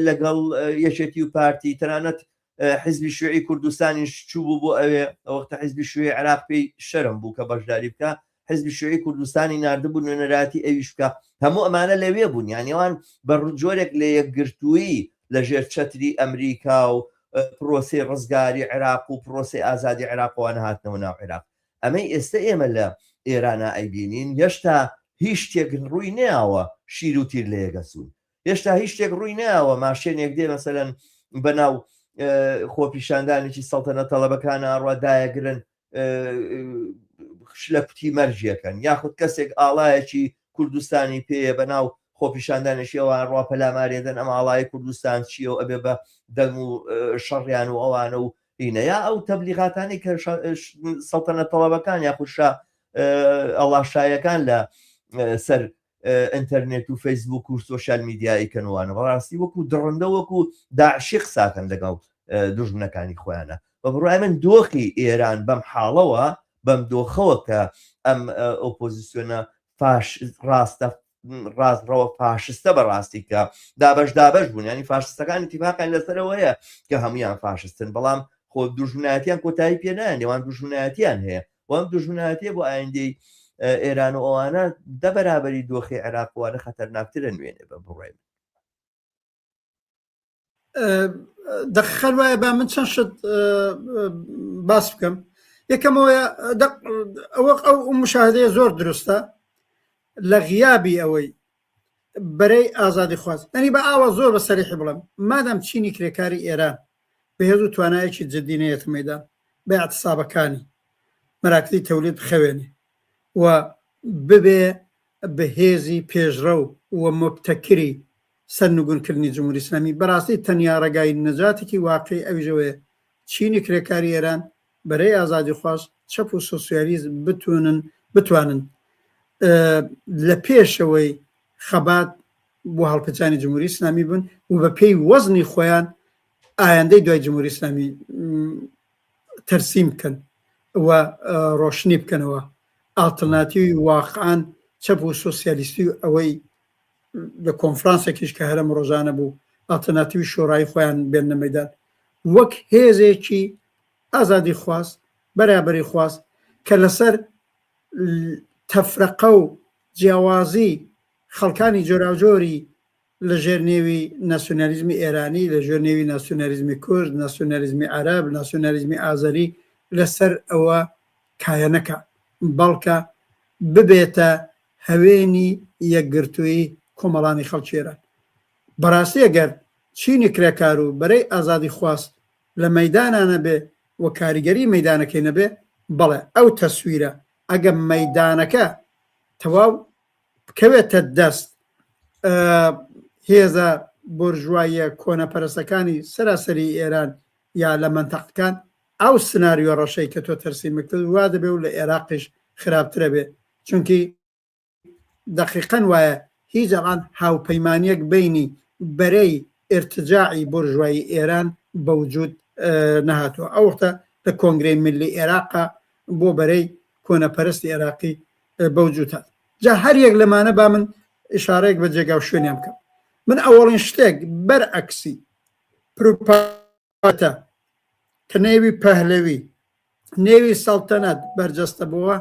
لەگەڵ یەکێتی و پارتی تەنانەت حزبی شیوعی کوردستانیش چوو بوو بۆ ئەوێ وەختە حزبی شیوعی عێراق پێی شەرم بوو کە بەشداری بکە حزبی شیوعی کوردستانی ناردبوو نوێنەرایەتی ئەویش بکە هەموو ئەمانە لەوێ بوون یانی ئەوان بە جۆرێک لە یەکگرتوویی لە ژێر چەتری ئەمریکا و پرۆسەی ڕزگاری عێراق و پرۆسەی ئازادی عێراقەوە هاتنەوە ناو عێراق ئەمەی ئێستە ئێمە لە ئێرانا ئەیبینین هێشتا هیچ شتێک ڕووی نەیاوە شیر و تیر لە یەکەچوون هێشتا هیچ شتێک ڕووی نەیاوە ماشێنێک دێ مەسەلەن بەناو خۆپیشاندانێکی سەڵتەنە تەڵەبەکان ئاڕوا دایەگرن شلە کوتی مەرجیەکەن یاخود کەسێک ئاڵایەکی کوردستانی پێیە بەناو خۆپیشاندانێکی ئەوان ڕوا پەلامارێدەن ئەم ئاڵای کوردستان چییە و ئەبێ بە دەنگ و شەڕیان و ئەوانە و هینە یا ئەو تەبلیغاتانی کە سەڵتەنە تەڵەبەکان یاخود شا ئەڵاشایەکان لە سەر ئینتەرنێت و فەیسبوک و سۆشیال میدیا ئەیکەن وانە بەڕاستی وەکو دڕندە وەکو داعشی قساکەن لەگەڵ دوژمنەکانی خۆیانە بە بڕای من دۆخی ئێران بەم حاڵەوە بەم دۆخەوە کە ئەم ئۆپۆزیسیۆنە فاش ڕاستە ڕاستڕەوە فاشستە بەڕاستی کە دابش دابش بوون ینی فاشستەکان اتفاقیان لەسەرەوەیە کە هەمویان فاشستن بەڵام خۆ دوژمنایەتیان کۆتایی پێ نایە نێوان دوژمنایەتیان هەیە و ئەم دوژمنایەتیە بۆ ئایندەی ئێران و ئەوانە دە بەرابەری دۆخی عێراق وانە خەتەرناکترە نوێنێ بە بڕوای من. دەخەر وایە با من چەند شت باس بکەم یەکەمەوەیە ئەوە ئەو مشاهدەیە زۆر دروستە لە غیابی ئەوەی بەرەی ئازادی خواز ئەنی بە ئاوا زۆر بە سەریحی بڵێم مادام چینی کرێکاری ئێران بەهێز و توانایەکی جدی نەیەتە مەیدان بە اعتصابەکانی مەراکزی تەولید بخەوێنێ و ببێ بە هێزی پێشڕەو و موبتەکری سەرنگونکردنی جمهوری ئیسلامی بەڕاستی تەنیا ڕێگای نەجاتێکی واقعی ئەویش ئەوەیە چینی کرێکاری ئێران بەرەی ئازادیخواز چەپ و سۆسیالیست بتونن بتوانن لە پێشەوەی خەبات بۆ هەڵپێچانی جمهوری ئیسلامی بن و بە پێی وەزنی خۆیان ئایندەی دوای جمهوری ئیسلامی تەرسیم بکەن و ڕۆشنی بکەنەوە ئاڵترناتیوی واقعان چەپ و سۆسیالیستی و ئەوەی لە کۆنفرانسێکیش کە هەرم ڕۆژانە بوو ئاڵترناتیوی شۆڕایی خۆیان بێننە مەدان وەک هێزێکی ئازادی خواست بەرابەری خواست کە لەسەر تەفرەقە و جیاوازی خەڵکانی جۆراوجۆری لە ژێر نێوی ناسیۆنالیزمی ئێرانی، لە ژێر نێوی ناسیۆنالیزمی کورد، ناسیۆنالیزمی عەرەب، ناسیۆنالیزمی ئازەری لەسەر ئەوە کایە نەکا، بەڵکە ببێتە هەوێنی یەکگرتوویی کۆمەڵانی خەڵکی ئێران. بەڕاستی ئەگەر چینی کرێکار و بەرەی ئازادیخواز لە مەیدانا نەبێ و کاریگەری مەیدانەکەی نەبێ، بەڵێ ئەو تەسویرە ئەگە مەیدانەکە تەواو بکەوێتە دەست هێزە بۆرژواییە کۆنەپەرستەکانی سەراسەری ئێران یا لە مەنتەقەکان ئەو سناریۆ ڕەشەی کە تۆ تەرسیمت کرد وا دەبێ و لە ئێراقیش خراپترە بێ چونکی دەقیقەن وایە هیچ ئەڵان هاوپەیمانیەک بینی بەرەی ئرتجاعی بۆرژوایی ئێران بەوجود نەهاتووە ئەو وەختە لە کۆنگرەی ملی ئێراقا بۆ بەرەی کۆنەپەرستی عێراقی بەوجود هات جا هەر یەک لەمانە با من ئشارەیەک بە جێگا و شوێنیان بکەم من ئەوەڵین شتێک بەرعەکسی پروپاتە کە نێوی پەهلەوی نێوی سەڵتەنەت بەرجەستە بووە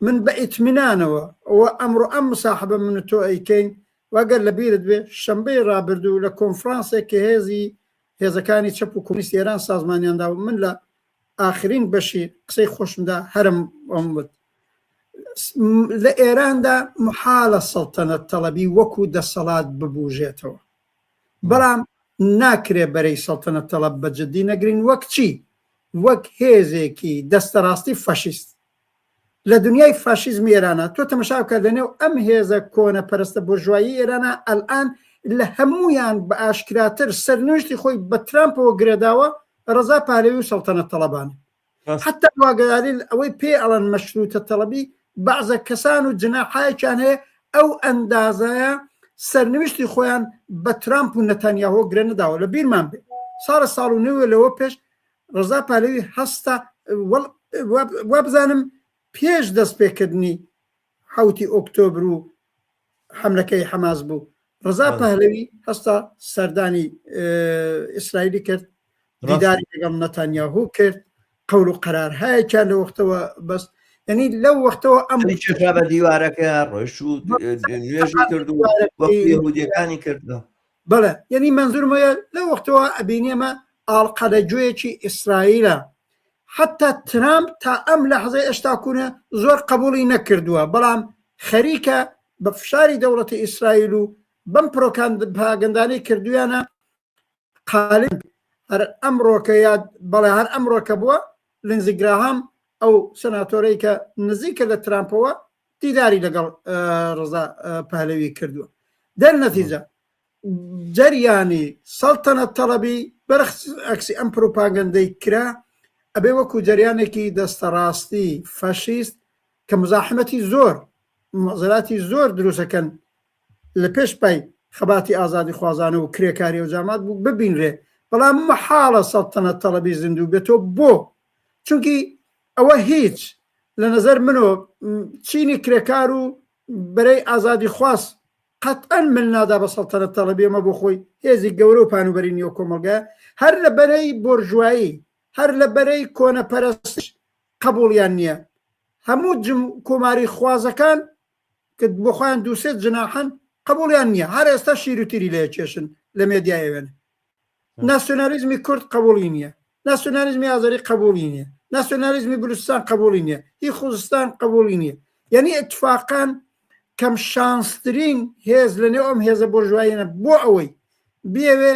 من بە ئیتمینانەوە ئەوە ئەمڕۆ ئەم مساحبە من و تۆ ئەیکەین وەگەر لە بیرت بێ شەمبەی ڕابردوو لە کۆنفرانسێک کە هێزی هێزەکانی چەپ و کۆمۆنیستی ئێران سازمانیان دا و من لە ئاخرین بەشی قسەی خۆشمدا هەرم ئەوم وت لە ئێراندا محالە سەڵتەنەت تەڵەبی وەکو دەسەڵات ببوژێتەوە بەڵام ناکرێ بەرەی سەڵتەنەت تەڵەب بە جدی نەگرین وەک چی وەک هێزێکی دەستەڕاستی فاشیست لە دنیای فاشیزمی ئێرانە تۆ تەمەشا بکە لەنێو ئەم هێزە کۆنە پەرستە بۆرژوایی ئێرانە ئەلئان لە هەمویان بە ئاشکراتر سەرنوشتی خۆی بە ترامپەوە گرێداوە ڕەزا پالەوی و سەڵتەنەت تەڵەبان حتا واگەداری ئەوەی پێ ئەڵەن مەشروتە تەڵەبی بەعزە کەسان و جناحایەکیان هەیە ئەو ئەندازەیە. سەرنویشتی خۆیان بە ترامپ و نەتانیاهۆ گرە نەداوە لە بیرمان بێ ساڵە ساڵ و نوێ لەوە پێش ڕەزا پالەوی هەستا وابزانم پێش دەست پێکردنی حوتی ئۆکتۆبر و حملەکەی حەماس بوو ڕزا پەهلەوی هەستا سەردانی ئیسرائیلی کرد دیداری لەگەڵ نەتانیاهو کرد قەول و قەرار هەیەکیان لە وەختەوە بەس یعنی لەو وەختەوە ئەم کێشا بە دیوارەکە ڕۆیشت و نوێژی کرد و یهودیەکانی کرد بەڵێ یعنی منزورمەیە لەو وەختەوە ئەبینێمە ئاڵقەلە گوێیەکی ئیسرائیلە حتا ترامپ تا ئەم لەحزەی ئێشتا کوونە زۆر قبولی نەکردووە بەڵام خەریکە بە فشاری دەوڵەتی ئیسرائیل و بەم پرۆکاندپاگەندانەی کردویانە قالب هەر ئەمڕۆکە یا بەڵێ هەر ئەمڕۆکە بووە لینزی گراهام ئەو سەناتۆرەی کە نزیکە لە ترامپەوە دیداری لەگەڵ ڕزا پەهلەوی کردووە دەرنەتیجە جەریانی سەڵتەنەت تەڵەبی بەرعەکسی ئەم پروپاگەندەی کرا ئەبێ وەکو جەریانێکی دەستەڕاستی فاشیست کە مزاحمەتی زۆر مزەلاتی زۆر دروستەکەن لە پێش پای خەباتی ئازادی خوازانە و کرێکاری و جامات بوو ببینرێ بەڵام مەحاڵە سەڵتەنەت تەڵەبی زیندوو بێتەوە بۆ چونکی ئەوە هیچ لە نظر منەوە چینی کرێکار و بەرەی ئازادی خواست قەتعەن مل نادا بە سەڵتەنەت تەڵەبی ئەمە بۆ خۆی هێزی گەورە و پانوبەرینی ئەو کۆمەڵگایە هەر لە بەرەی بۆرژوایی هەر لە بەرەی کۆنەپەرستش قەبوڵیان نییە هەموو جم کۆماری خوازەکان کە بۆ خۆیان دووسێ جناحن قبوڵیان نییە هەر ئێستا شیر و تیری لێ کێشن لە مێدیای ئەوێن ناسیۆنالیزمی کورد قبوڵی نییە ناسیۆنالیزمی ئازەری قبوڵی نییە ناسیۆنالیزمی بلوچستان قبوڵی نییە هی خوزستان قبوڵی نییە یعنی اتفاقان کەم شانسترین هێز لە نێو ئەم هێزە بۆرژواییانە بۆ ئەوەی بێوێ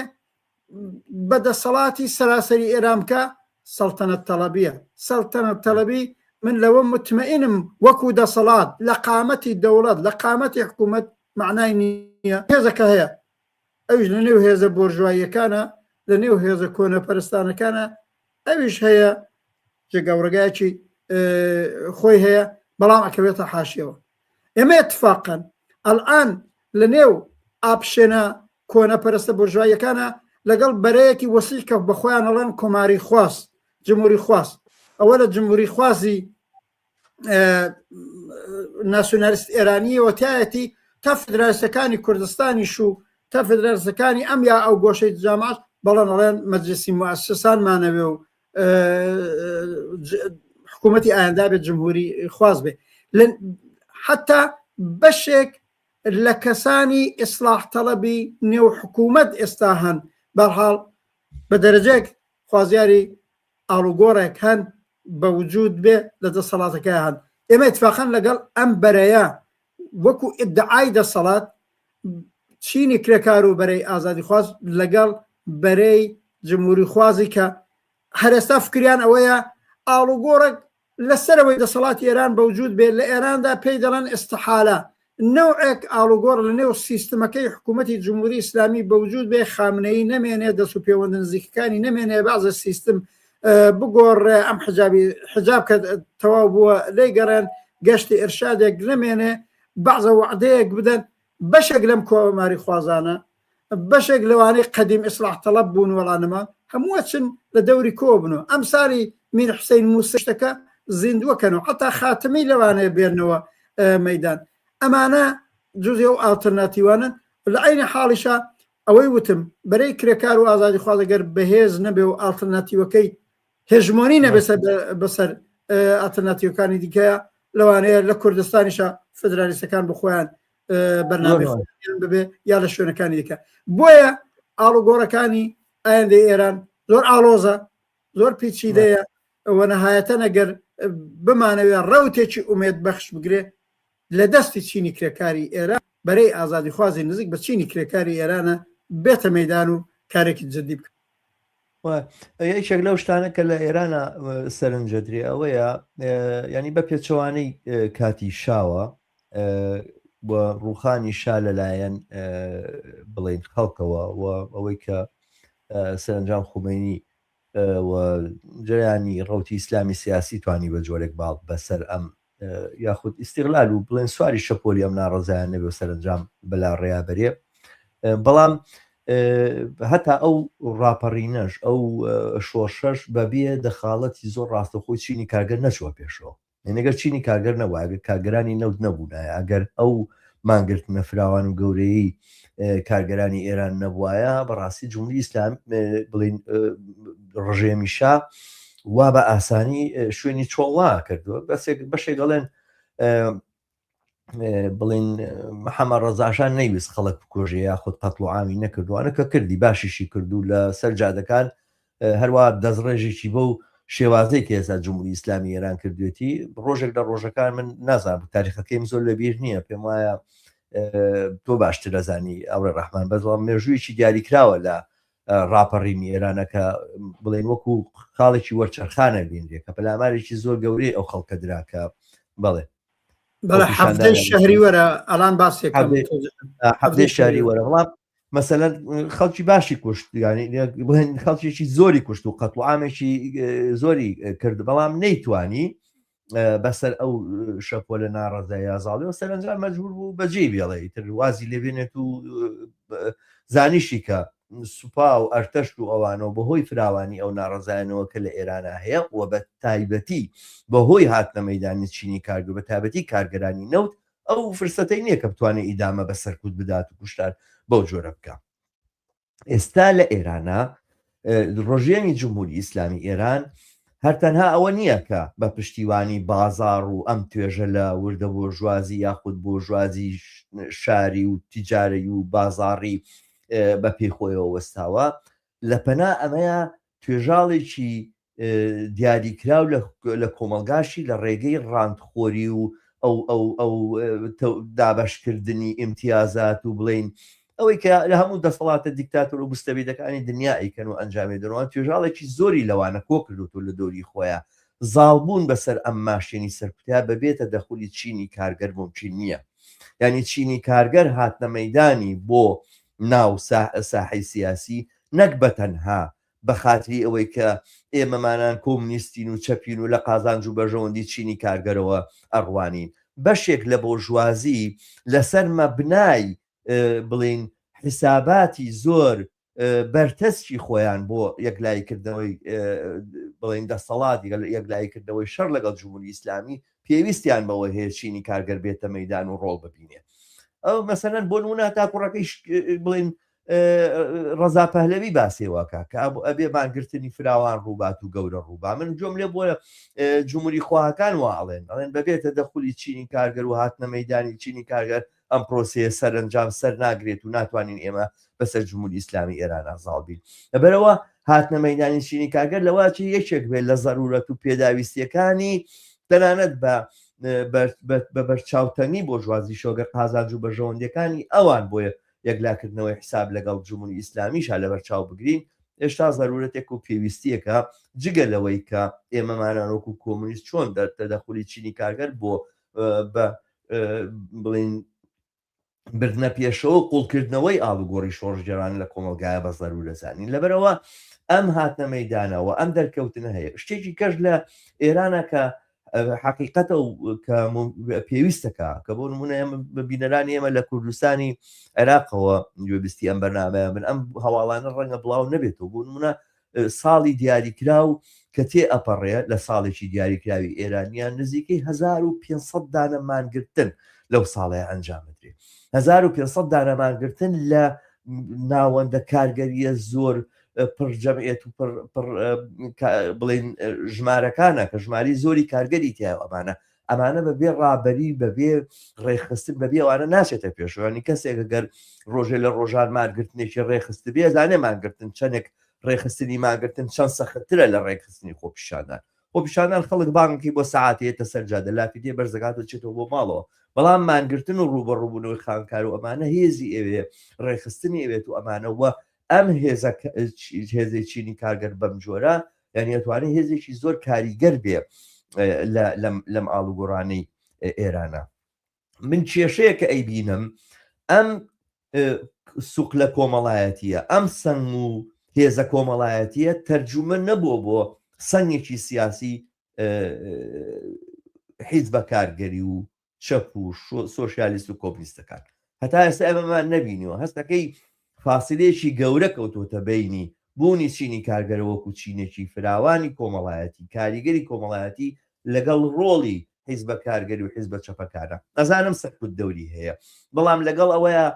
بە دەسەڵاتی سەراسەری ئێران بکە سەڵتەنەت تەڵەبیە سەڵتەنەت تەڵەبی من لەوە متمئنم وەکو دەسەڵات لە قامەتی دەوڵەت لە قامەتی حکوومەت معنای نییە هێزەکە هەیە ئەویش لە نێو هێزە بۆرژواییەکانە، لە نێو هێزە کۆنەپەرستانەکانە، ئەویش هەیە جێگاوڕێگایەکی خۆی هەیە، بەڵام ئەکەوێتە حاشیەوە. ئێمە اتفاقەن ئەلئان لە نێو ئاپشێنە کۆنەپەرستە بۆرژواییەکانە لەگەڵ بەرەیەکی وەسیع کە بە خۆیان ئەڵێن کۆماری خواز، جمهوری خواز، ئەوە لە جمهوری خوازی ناسیۆنالیست ئێرانیەوە تایەتی تا فدرالیستەکانی کوردستانیش و تا فدرالیستەکانی ئەم یا ئەو گۆشەی جامعات بەڵام ئەڵێن مەجلسی موسسانمانەوێ و حکوومەتی ئایندا بێت جمهوری خواز بێ حتا بەشێک لە کەسانی ئیسلاح تەڵەبی نێو حکوومەت ئێستا هەن بەرحاڵ بە دەرەجێک خوازیاری ئاڵوگۆڕێک هەن بە وجود بێ لە دەسەڵاتەکەیا هەن ئێمە اتفاقا لەگەڵ ئەم بەرەیە وەکو ئیدعای دەسەڵات چینی کرێکار و بەرەی ئازادیخواز لەگەڵ بەرەی جمهوری خوازی کە هەرێستا فکریان ئەوەیە ئاڵوگۆڕێک لە سەرەوەی دەسەڵاتی ئێران بەوجود بێت لە ئێراندا پێی دەڵێن ئیستحالە نەوعێک ئاڵوگۆڕ لە نێو سیستمەکەی حکوومەتی جمهوری ئیسلامی بەوجود بێ خامنەیی نەمێنێ دەست و پێوەندە نزیکەکانی نەمێنێ بەعزە سیستم بگۆڕێ ئەم حجابی حجاب کە تەواو بووە لێی گەڕێن گەشتی ئرشادێک نەمێنێ بەعزە وعدەیەک بدەن بەشێک لەم کۆماری خوازانە بەشێک لەوانەی قەدیم ئیسلاح تەڵەب بوون وەڵا نەما هەموو ئەچن لە دەوری کۆ بن و ئەمسالی میر حوسین موسە شتەکە زیندووە کەن و حتا خاتمی لەوانەیە بێنەوە مەدان ئەمانە جزی ئەو ئاڵتەرناتیوانن لە عینی حاڵیشا ئەوەی وتم بەرەی کرێکار و ئازادی خوازەگەر بەهێز نەبێ و ئاڵتەرناتیوەکەی هێژمۆنی نەبێ بەسەر ئەلتەرناتیوەکانی دیکەیە لەوانەیە لە کوردستانیشە فدرالیستەکان بخۆیان بەرنامەی خۆیان ببێ یا لە شوێنەکانی دیکە بۆیە ئاڵوگۆڕەکانی ئایندەی ئێران زۆر ئاڵۆزە زۆر پیچیدەیە و نەهایەتەن ئەگەر بمانەوێ ڕەوتێکی ئومێد بەخش بگرێ لە دەستی چینی کرێکاری ئێران بەرەی ئازادیخوازی نزیک بە چینی کرێکاری ئێرانە بێتە مەدان و کارێکی جدی بکە یەکێک لەو شتانە کە لە ئێرانە سەرنجەدرێ ئەوەیە ینی بە پێچەوانەی کاتی شاوە و ڕوخانی شا لەلایەن بڵین خەڵکەوە و ئەوەی کە سەرنجام خومینی و جریانی ڕوتی ئیسلامی سیاسی توانی بە جۆرێک باڵ بەسەر ئەم. یاخود ئیسیغلال و بڵێن سواری شەپۆلی ئەم ناڕزایان نەبێ و سەرنجام بەلا ڕێیا بەرێ بەڵام هەتا ئەو ڕاپەڕینەش ئەو شۆڕشەش بەبێ دەخاڵەتی زۆر ڕاستەخۆی چینی کارگەر نەچووە پێشەوە ئەگەر چینی کارگەر نەبوو ئەگەر کارگەرانی نەوت نەبوونایە ئەگەر ئەو مانگرتنە فراوان و گەورەی کارگەرانی ئێران نەبوایە بەڕاستی جمهوری ئیسلام بڵین ڕژێمی شا وا بە ئاسانی شوێنی چۆڵ کردووە بەسێک بەشێک دەڵێن بڵین محەممە ڕەزاشان نەیویست خەڵک بکۆژێ یاخود قەتڵ و عامی نەکردوانە کە کردی باشیشی کردو لە سەر جادەکان هەروە دەستڕێژێکی بەو شێوازەی کە ئێستا جمهوری ئیسلامی ئێران کردوێتی ڕۆژێک لە ڕۆژەکان من نازانم تاریخەکەیم زۆر لەبیر نییە پێم وایە تۆ باشتر دەزانی ئەوڕێ ڕەحمان بەڵام مێژوویەکی دیاریکراوە لە ڕاپەڕینی ئێرانە کە بڵێن وەکو خاڵێکی وەرچەرخانە بینرێ کە پەلامارێکی زۆر گەورەی ئەو خەڵکە درا کە بەڵێ بەڵێ حەفتەی شەهری وەرە ئەڵان باسێکم حەفتەی شاری وەرە بەڵام مەسەلەن خەڵکی باشی کوشت ینی بڵێن خەڵکێکی زۆری کوشت و قەتڵ عامێکی زۆری کرد بەڵام نەیتوانی بەسەر ئەو شەپۆلە ناڕەزایە زاڵی و سەرنجام مەجبور بوو بەجێ بێڵێ ئیتر وازی لێبێنێت و زانیشی کە سوپا و ئەرتەش و ئەوانەوە بەهۆی فراوانی ئەو ناڕەزایانەوە کە لە ئێرانە هەیە و بە تایبەتی بەهۆی هاتنە مەدانی چینی کارگە بە تایبەتی کارگەرانی نەوت ئەو فرسەتەی نییە کە بتوانێت ئیدامە بە سەرکوت بدات و کوشتار بەو جۆرە بکە. ئێستا لە ئێرانە ڕژێمی جمهوری ئیسلامی ئێران هەر تەنها ئەوە نییە کە بە پشتیوانی بازاڕ و ئەم توێژە لە وردە بۆرژوازی یاخود بۆرژوازی شاری و تیجارەی و بازاڕی بە پێی خۆیەوە وەستاوە لە پەنا ئەمەیە توێژاڵێکی دیاریکراو لە کۆمەڵگاشی لە ڕێگەی ڕانتخۆری و ئەو ئەو ئەو دابەشکردنی ئیمتیازات و بڵین ئەوەی کە لە هەموو دەسەڵاتە دیکتاتۆر و مستەبیدەکانی دنیا ئەیکەن و ئەنجامی دەنەوە توێژاڵێکی زۆری لەوانە کۆ کردوتەوە لە دەوری خۆیان زاڵبوون بەسەر ئەم ماشێنی سەرکوتە بەبێ تەدەخولی چینی کارگەر مومکین نییە یعنی چینی کارگەر هاتنە مەیدانی بۆ ناو ساحەی سیاسی نەک بە تەنها بە خاتری ئەوەی کە ئێمەمانان کۆمنیستین و چەپین و لە قازانج و بەرژەوەندی چینی کارگەرەوە ئەڕوانین، بەشێک لە بۆرژوازی لەسەر مەبنای بڵێین حیساباتی زۆر بەرتەسکی خۆیان بۆ یەکلاییکردنەوەی بڵێین دەسەڵات یەکلاییکردنەوەی شەڕ لەگەڵ جمهوری ئیسلامی پێویستیان بەوە هەیە چینی کارگەر بێتە مەیدان و ڕۆڵ ببینێ. ئەو مەسەلەن بۆ نموونە تا کوڕەکەی بڵێین ڕەزا پەهلەوی باسی واکا کە ئەبێ مانگرتنی فراوان ڕووبات و گەورە ڕووبا من گوێم لێ بۆیە جمهوری خواهەکان وا ئەڵێن ئەڵێن بەبێتە دەخولی چینی کارگەر و هاتنە مەدانی چینی کارگەر ئەم پرۆسەیە سەرەنجام سەر ناگرێت و ناتوانین ئێمە بەسەر جمهوری ئیسلامی ئێران زاڵ بین لەبەرەوە هاتنە مەدانی چینی کارگەر لەوە چی یەکێک بێت لە زەرورەت و پێداویستیەکانی تەنانەت بە بە بەرچاوتەنگی بۆ ژوازی شۆگەر قازانج و بەرژەوەندیەکانی ئەوان بۆیە یەکلاکردنەوەی حساب لەگەڵ جمهوری ئیسلامیشا لەبەر چاو بگرین، هێشتا زەرورەتێک و پێویستیەکە، جگە لەوەی کە ئێمەمانان وەکو کۆمونیست چۆن تەدەخولی چینی کارگەر بۆ بە بڵین بردنە پێشەوە و قوڵکردنەوەی ئاڵوگۆڕی شۆڕشگێڕانە لە کۆمەڵگایە بە زەرور دەزانین. لەبەرئەوە ئەم هاتنە مەیدانەوە، ئەم دەرکەوتنە هەیە. شتێکی کەش لە ئێرانە کە حەقیقەتە و کە پێویستەکە کە بۆ نمونە ئێمە بینەرانی ئێمە لە کوردستانی عێراقەوە گوێبیستی ئەم بەرنامەیە بن ئەم هەواڵانە ڕەنگە بڵاو نەبێتەوە بۆ نمونە ساڵی دیاریکراو کە تێ ئەپەڕێ لە ساڵێکی دیاریکراوی ئێرانیان نزیکەی 1500 دانە مانگرتن لەو ساڵەیە ئەنجام بدرێت 1500 دانە مانگرتن لە ناوەندە کارگەریە زۆر پڕ جەمعێت و پڕ بڵین ژمارەکانە کە ژماری زۆری کارگەری تیا ئەمانە ئەمانە بەبێ ڕابەری بەبێ ڕێکخستن بەبێ ئەوانە ناچێتە پێشوانی کەسێک گەر ڕۆژێ لە ڕۆژان مانگرتنێکی ڕێکخست بێ زانێ مانگرتن چەندێک ڕێکخستنی مانگرتن چەند سەختترە لە ڕێکخستنی خۆپیشاندان خۆپیشاندان خەڵک بانگی بۆ سەعاتێتە سەر جادە لافیتێ بەرزەکات و چێتەوە بۆ ماڵەوە بەڵام مانگرتن و ڕووبەڕووبوونەوەی خانکار و ئەمانە هێزی ئەوێ ڕێکخستنی ئەوێت و ئەمانەوە ئەم هێزە هێزەی چینی کارگەر بەم جۆرە یعنی ئەتوانێت هێزێکی زۆر کاریگەر بێ لەم ئاڵوگۆڕانەی ئێرانە من کێشەیە کە ئەیبینم ئەم سوق لە کۆمەڵایەتیە ئەم سەنگ و هێزە کۆمەڵایەتیە تەرجومە نەبووە بۆ سەنگێکی سیاسی. حیزبە کارگەری و چەپ و سۆشیالیست و کۆمنیستەکان. هەتا ئێستا ئێمەمان نەبینیوە. هەستەکەی فاسیلەیەکی گەورە کەوتۆتە بەینی بوونی چینی کارگەر وەکو چینێکی فراوانی کۆمەڵایەتی، کاریگەری کۆمەڵایەتی لەگەڵ ڕۆڵی حیزبە کارگەری و حیزبە چەپەکانە. ئەزانم سەرکوت دەوری هەیە، بەڵام لەگەڵ ئەوەیا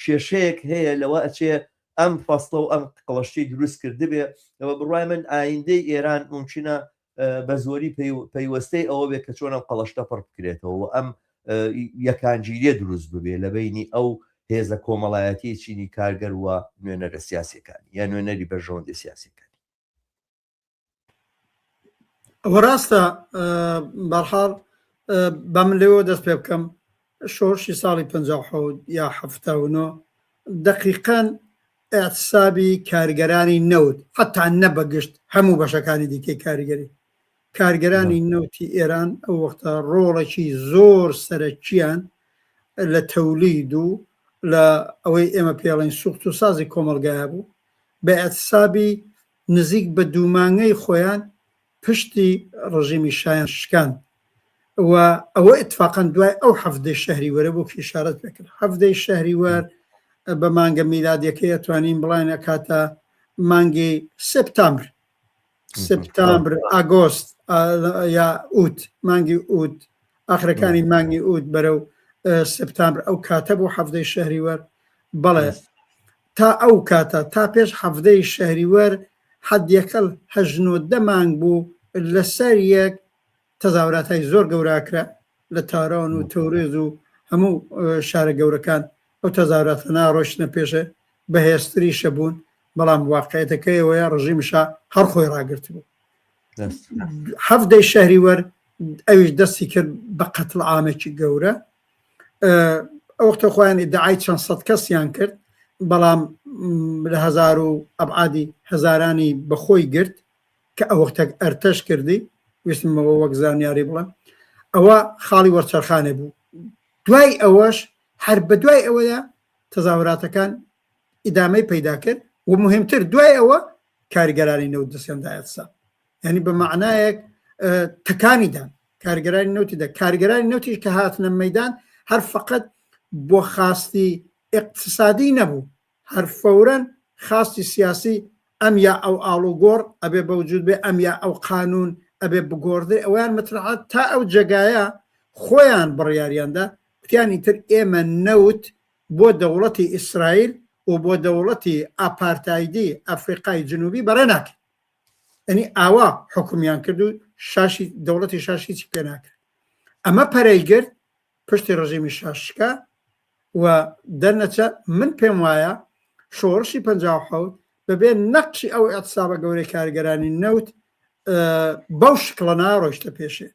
کێشەیەک هەیە لەوە ئەچێ ئەم فەسڵە و ئەم قڵشتەی دروست کردبێ. بە بڕوای من ئایندەی ئێران مومکینە بە زۆری پەیوەستەی ئەوە بێ کە چۆن ئەم قەڵشتە پڕ بکرێتەوە و ئەم یەکانگیریە دروست ببێ لە بەینی ئەو هێزە کۆمەڵایەتی چینی کارگەر و نوێنەرە سیاسیەکانی یا نوێنەری بەرژەوەندی سیاسیەکانی. ئەوە ڕاستە بەرحاڵ با من لەوێوە دەست پێ بکەم شۆڕشی ساڵی 57 یا 79 دقیقەن ئیعتسابی کارگەرانی نەوت حەتا نە بە گشت هەموو بەشەکانی دیکەی کاریگەری کارگەرانی نەوتی ئێران ئەو وەختە ڕۆڵێکی زۆر سەرەکیان لە تەولید و لە ئەوەی ئێمە پێڵین سوخت و سازی کۆمەڵگایە بوو بە ئیعتسابی نزیک بە دوومانگەی خۆیان پشتی ڕژیمی شایان شکاند و ئەوە ئیتفاقەن دوای ئەو حەڤدەی شەهریوەرە بوو کە ئیشارەت پێ کرد. حەڤدەی شەهریوەر بە مانگە میلادیەکەی ئەتوانین بڵێین ئەکاتە مانگی سێپتامبر، سێپتامبر، ئاگۆست یا ئوت، مانگی ئوت، ئاخرەکانی مانگی ئوت بەرەو سێپتامبر ئەو کاتە بوو حەڤدەی شەهریوەر. بەڵێ تا ئەو کاتە تا پێش حەڤدەی شەهریوەر حەدیەکەل هەشت نۆ دە مانگ بوو لەسەر یەک تەزاوراتای زۆر گەورە کرا لە تاران و تەورێز و هەموو شارە گەورەکان ئەو تەزاوراتە ناڕۆشتنە پێشێ بەهێزتریشە بوون بەڵام واقعەتەکەیەوەیە ڕژیم شا هەر خۆی ڕاگرتبوو حەفدەی شەهریوەر ئەویش دەستی کرد بە قەتڵ عامێکی گەورە ئەو وەختە خۆیان ئیدعای چەند سەد کەسیان کرد بەڵام لە هەزار و ئەبعادی هەزارانی بەخۆی گرت کە ئەو وەختەک ئەرتەش کردی ویستمەوە وەک زانیاری بڵێم ئەوە خاڵی وەرچەرخانێ بوو دوای ئەوەش هەر بە دوای ئەوەیە تەزاوراتەکان ئیدامەی پەیدا کرد و مهمتر دوای ئەوە کارگەرانی نەوت دەستیان دایەتسا یعنی بە معنایەک تەکانی دان کارگەرانی نەوتی دا کارگەرانی نەوتیش کە هاتنە مەدان هەر فقط بۆ خواستی اقتصادی نەبوو هەر فەورەن خواستی سیاسی ئەم یا ئەو ئاڵوگۆڕ ئەبێ بەوجود بێ ئەم یا ئەو قانون ئەبێ بگۆڕدرێ ئەویان مەترحات تا ئەو جێگایە خۆیان بڕیاریاندا وتیان ئیتر ئێمە نەوت بۆ دەوڵەتی ئیسرائیل و بۆ دەوڵەتی ئاپارتایدی ئەفریقای جنوبی بەڕێ ناکەین یعنی ئاوا حکومیان کرد و شاشی دەوڵەتی شاش هیچی پێ ناکرد ئەمە پەرەی گرت پشتی ڕژێمی شاش شکا و دەرنەچە من پێم وایە شۆڕشی 57 بەبێ نەقشی ئەو ئەتسابە گەورەی کارگەرانی نەوت بەو شکڵە ناڕۆیشتە پێشێ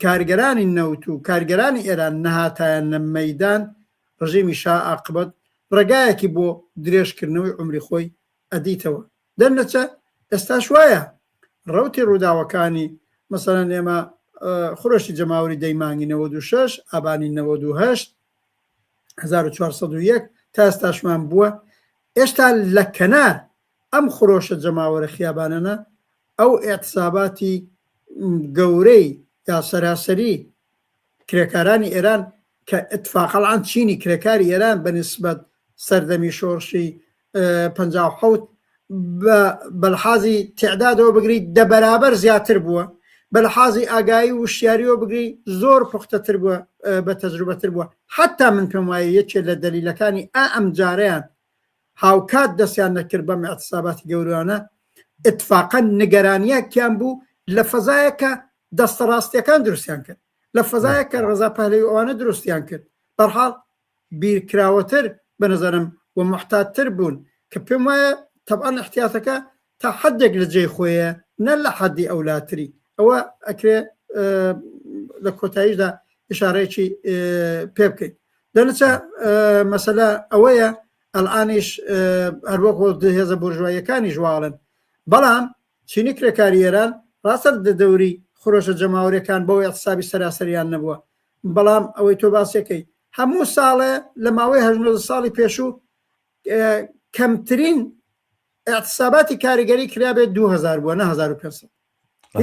کارگەرانی نەوت و کارگەرانی ئێران نەهاتایەنە مەیدان، ڕژێمی شا ئاقبەت ڕێگایەکی بۆ درێژکردنەوەی عومری خۆی ئەدیتەوە. دەرنەچە ئێستاش وایە. ڕەوتی ڕووداوەکانی مەسەلەن ئێمە خرۆشی جەماوەری دەی مانگی 96، ئابانی 98، 1401 تا ئێستاشمان بووە. ئێشتا لە کەنار ئەم خرۆشە جەماوەرە خیابانەنە ئەو ئیعتساباتی گەورەی یا سەراسەری کرێکارانی ئێران کە ئیتفاقەڵان چینی کرێکاری ئێران بە نیسبەت سەردەمی شۆڕشی 57 بە لحازی تعدادەوە بگری دە بەرابەر زیاتر بووە بە لحازی ئاگایی و وشیاریەوە بگری زۆر پوختەتر بووە بە تەجروبەتر بووە حتا من پێم وایە یەکێ لە دەلیلەکانی ئا ئەم جارەیان هاوکات دەستیان نەکرد بەم ئیعتساباتی گەورانە، ئیتفاقەن نیگەرانییەکیان بوو لە فەزایەک کە دەستە ڕاستییەکان دروستیان کرد، لە فەزایەک کە ڕەزا پەهلەوی ئەوانە دروستیان کرد، بەرحاڵ بیرکراوەتر بە نەزەرم و موحتاتتر بوون کە پێم وایە تەبعەن ئیحتیاتەکە تا حەدێک لە جێی خۆیە نە لە حەدی ئەولاتری، ئەوە ئەکرێ لە کۆتاییشدا ئیشارەیەکی پێ بکەین. دەنچە مەسەلە ئەوەیە ئەلئانیش هەروەک هێزە بۆرژواییەکانیش واڵن بەڵام چینی کرێکاری ئێران ڕاستە دە دەوری خرۆشە جەماوەریەکان بەو اعتصابی سەراسەریان نەبووە بەڵام ئەوەی تۆ باسیەکەی هەموو ساڵێ لە ماوەی هەژ ساڵی پێشوو کەمترین اعتصاباتی کاریگەری کرابێت 2000 بووە نە 1500.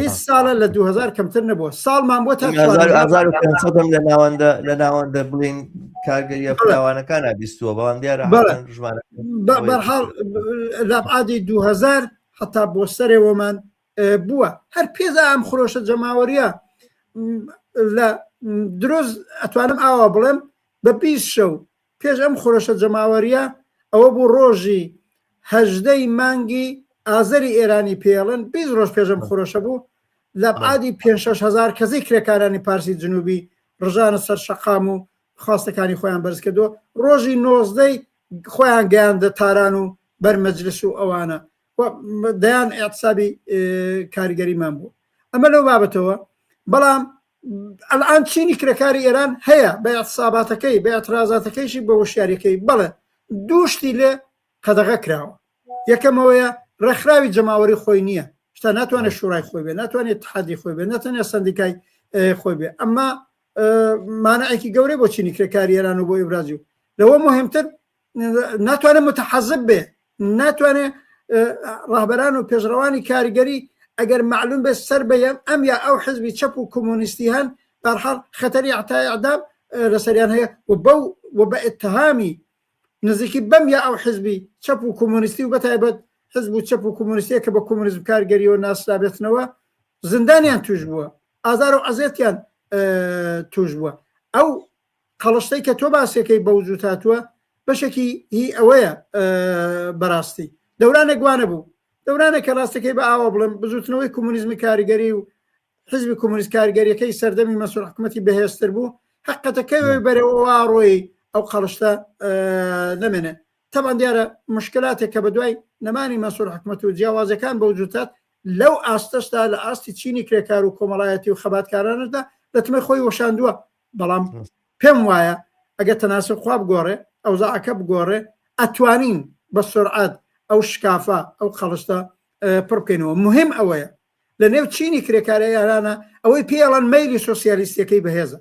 هیچ ساڵە لە 2000 کەمتر نەبووە ساڵمان بۆ تا 1500 لە ناوەندە لە ناوەندە بڵین کارگەریە فراوانەکان بیستووە بەڵام دیارە بەرحاڵ لابعادی 2000 حتا بۆ سەرەوەمان بووە هەر پێدا ئەم خرۆشە جەماوەریە لە درۆز ئەتوانم ئاوا بڵێم بە 20 شەو پێش ئەم خرۆشە جەماوەریە ئەوە بوو ڕۆژی هەژدەی مانگی ئازەری ئێرانی پێڵن 20 ڕۆژ پێش ئەم خرۆشە بوو لە عادی 5 هزار کەسی کرێکارانی پارسی جنوبی ڕژانە سەر شەقام و خواستەکانی خۆیان بەرز کردو ڕۆژی نۆزدەی خۆیان گەیاندە تاران و بەر مەجلس و ئەوانە دەیان اعتصابی کاریگەریمان بوو ئەمە لەو بابەتەوە بەڵام ئەلان چینی کرێکاری ئێران هەیە بە اعتصاباتەکەی بە اعترازاتەکەیشی بە وشیاریەکەی بەڵێ دووشتی لێ قەدەغە کراوە یەکەمەوەیە ڕێکخراوی جەماوەری خۆی نییە شتا ناتوانێت شوڕای خۆی بێ ناتوانێت تحادی خۆی بێ ناتوانێت سندیکای خۆی بێ ئەمما مانعێکی گەورەی بۆ چینی کرێکاری ئێران و بۆ ئیبرازی و لەوە مهمتر ناتوانێت متحەزب بێ ناتوانێت ڕاهبەران و پێشڕەوانی کاریگەری ئەگەر معلوم بێت سەر بە ئەم یا ئەو حزبی چەپ و کۆمۆنیستی هەن بەرحاڵ خەتەری عتای ئەعدام لەسەریان هەیە و بەو و بە اتهامی نزیکی بەم یا ئەو حزبی چەپ و کۆمۆنیستی و بەتایبەت حزب و چەپ و کۆمۆنیستیە کە بە کۆمۆنیزم کارگەریەوە ناسرابێتنەوە زیندانیان توش بووە ئازار و عەزێتیان توش بووە ئەو قەڵشتەی کە تۆ باسیەکەی بە وجود هاتووە بەشێکی هی ئەوەیە بەڕاستی دەورانێک وانە بوو دەورانێک کە ڕاستەکەی بە ئاوا بڵێم بزوتنەوەی کۆمۆنیزمی کاریگەری و حزبی کۆمۆنیست کاریگەریەکەی سەردەمی مەسعود حکومەتی بەهێزتر بوو حقەتەکەی بەرەوە ڕۆی ئەو قەڵشتە نەمێنێ تەبعەن دیارە مشکلاتێک کە بەدوای نەمانی مەنسوور حکومەت و جیاوازیەکان بەوجود هات لەو ئاستەشدا لە ئاستی چینی کرێکار و کۆمەڵایەتی و خەباتکارانشدا لەتمەی خۆی وەشاندووە بەڵام پێم وایە ئەگەر تەناسب خوا بگۆڕێ ئەوزاعەکە بگۆڕێ ئەتوانین بە سرعەت ئەو شکافە ئەو قەڵشتە پڕ بکەینەوە مهم ئەوەیە لە نێو چینی کرێکارە ئێرانە ئەوەی پێڵەن مەیلی سۆسیالیستیەکەی بەهێزە